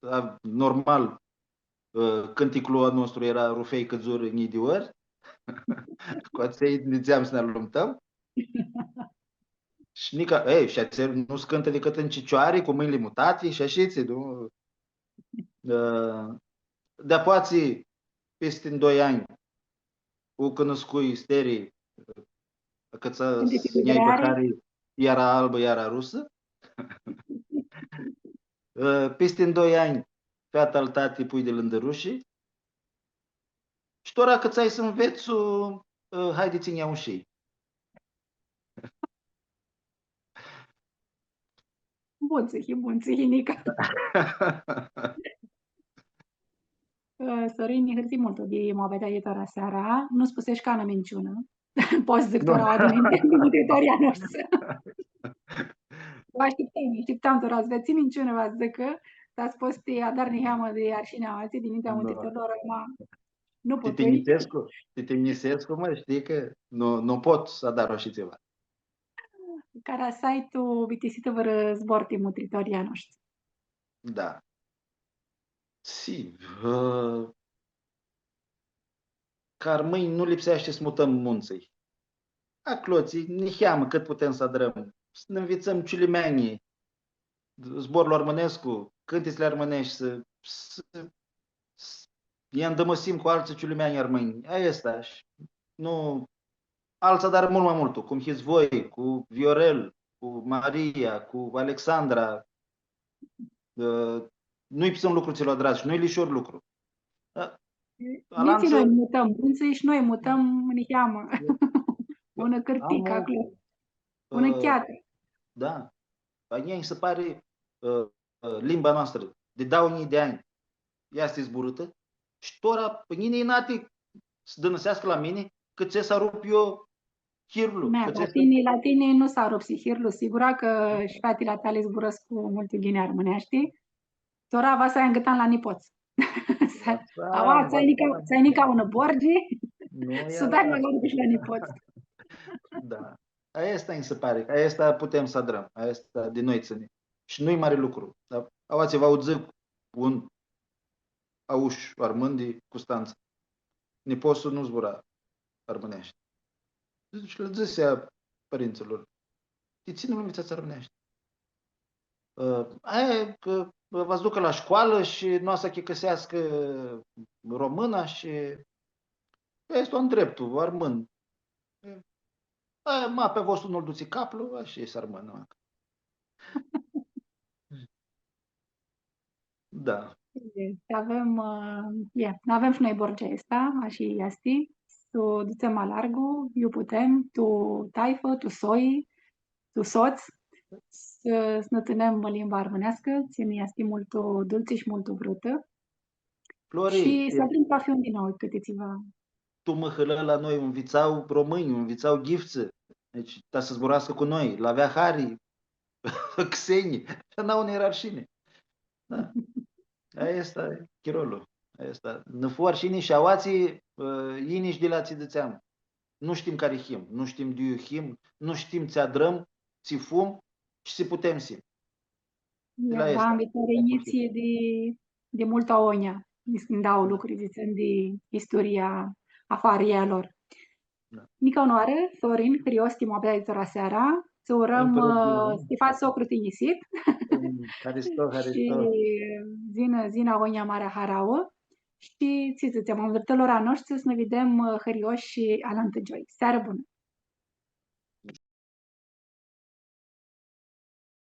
a, normal, ã, cãnticlu a nostru eara Rufei cãdzurã njilji di ori, cu atselj nidzeam s-nã alumtãm. Shi nica, ei, shi atselj nu s-cãntã dicãt tu cicioari, cu mãnjli mutati shi ashitsi, nu? Ã, di-apoea tsi, pisti doi anj, u cunuscui Steri, cã tsi s-nj-aibã hari, iara albã, iara rusã. Ã, pisti doi anj, feata al tati, pui di lãndãrushi. Shi tora cã tsi ai s-nvets, ã, haidi tsi nj-aushii. Bun tsã hii, bun tsã hii, nica. Ã, Sorin, nã hãrsim multu di muabetea di tora seara. Nu spuseshi canã minciunã. Pots s-dzãc tora, di minti, di mutritorlji a noshtri. Va ashtiptam, ashtiptam tora, s-vedz tsi minciunã va s-dzãcã, ta s-pots s-ti adari niheamã di arshinea aoatsi, dinintea mutritorlor, ma nu putui. Ti tinjisescu, ti tinjisescu, ma, shtii cã nu, nu pot s-adar ashi tsiva. Cara s-ai tu bitisitã vãrã zbor ti mutritorlji a noshtri. Da. Si, ã, ca armãnj nu lipseashti s-mutãm muntsãlj. Aclotsi, niheamã cãt putem s-adrãm, s-nã nvitsãm ciulimeanjlji, zborlu armãnescu, cãntitsli armãneshti, s-, s-, s-, nã andãmusim cu altsã ciulimeanj armãnj. Aestã, shi nu, altsã adarã multu ma multu, cum hits voi, cu Viorel, cu Maria, cu Alexandra. Ã, nu-i psãn lucru tsi lu adrat shi nu-i lishor lucru. Ã, nitsi alantsã, noi mutãm, nitsi shi noi mutãm niheamã. Unã cãrticã aclo. Unã, ã, cheatã. Da. A njia nji si pari, ã, ã, limba noastrã, di dauã njilji di anj, easti zburãtã. Shi tora, pi njini inati s-dãnãseascã la mini, cã tsi s-arup eu hirlu, mea, cã la tsi s-, tini, la tini nu s-arupsi hirlu, sigura cã shi featili a tali zburãscu multu ghini armãneashti. Tora va s-ai angãtan la nipots. Aua, tsi ai nica, tsi ai nica unã borgi, s-u dai ma largu shi la nipots. Da. Aestã nji si pari, aestã putem s-adrãm, aestã di noi tsãni. Shi nu-i mari lucru. Dar aoatsi va u dzãc un aush armãn di Custantsa. Nipotsu nu zbura armãneashti. Shi lã dzãsi a pãrintsãlor: „Ti tsi nu nvitsats armãneashti?” „Ã, e, cã va s-ducã la shcoalã shi nu va s-achicãseascã romãna shi easti un dreptu armãn.” „E, e, ma, pi a vostru nu-l dutsi caplu, ashi easti armãnlu.” Da. E, avem, ã, e, avem shi noi borgea aestã, ashi easti, s-u dutsem ma largu, iu putem, tu taifã, tu soi, tu sots, s-, s-nã tsãnem limba armãneascã, tsi nã easti multu dultsi shi multu vrutã. Flori, shi s-avem cafi un di noi cãti tsiva. Tu Mãhãlã la noi u nvitsau romãnj, u nvitsau ghiftsã. Deci, ta s-zburascã cu noi, lj-avea hari xenjlji. Shi a nauã nã eara arshini. Da. Aestã e chirolu. Aestã. Nã fu arshini shi aoatsi, ã, yini shi di la tsi dzãtseam. Nu shtim cari him, nu shtim di iu him, nu shtim tsi adrãm, tsi fum shi tsi putem s-him. Di la aestã. Da, mi pari njitsi di, di multu agonja. Nji s-, nji dau lucri, dzãtsem, di isturia a fariljei a lor. Da. Nica unãoarã, Sorin, hãrios ti muabeti di tora seara, tsã urãm, ã, s-ti fats socru tinjisit. Haristo, haristo. Shi dzã-nã, dzã-nã agonja marea harauã. Shi tsi dzãtsem, a mudrãtorlor a noshtri, s-nã videm, ã, hãrios shi alantã gioi. Searã bunã!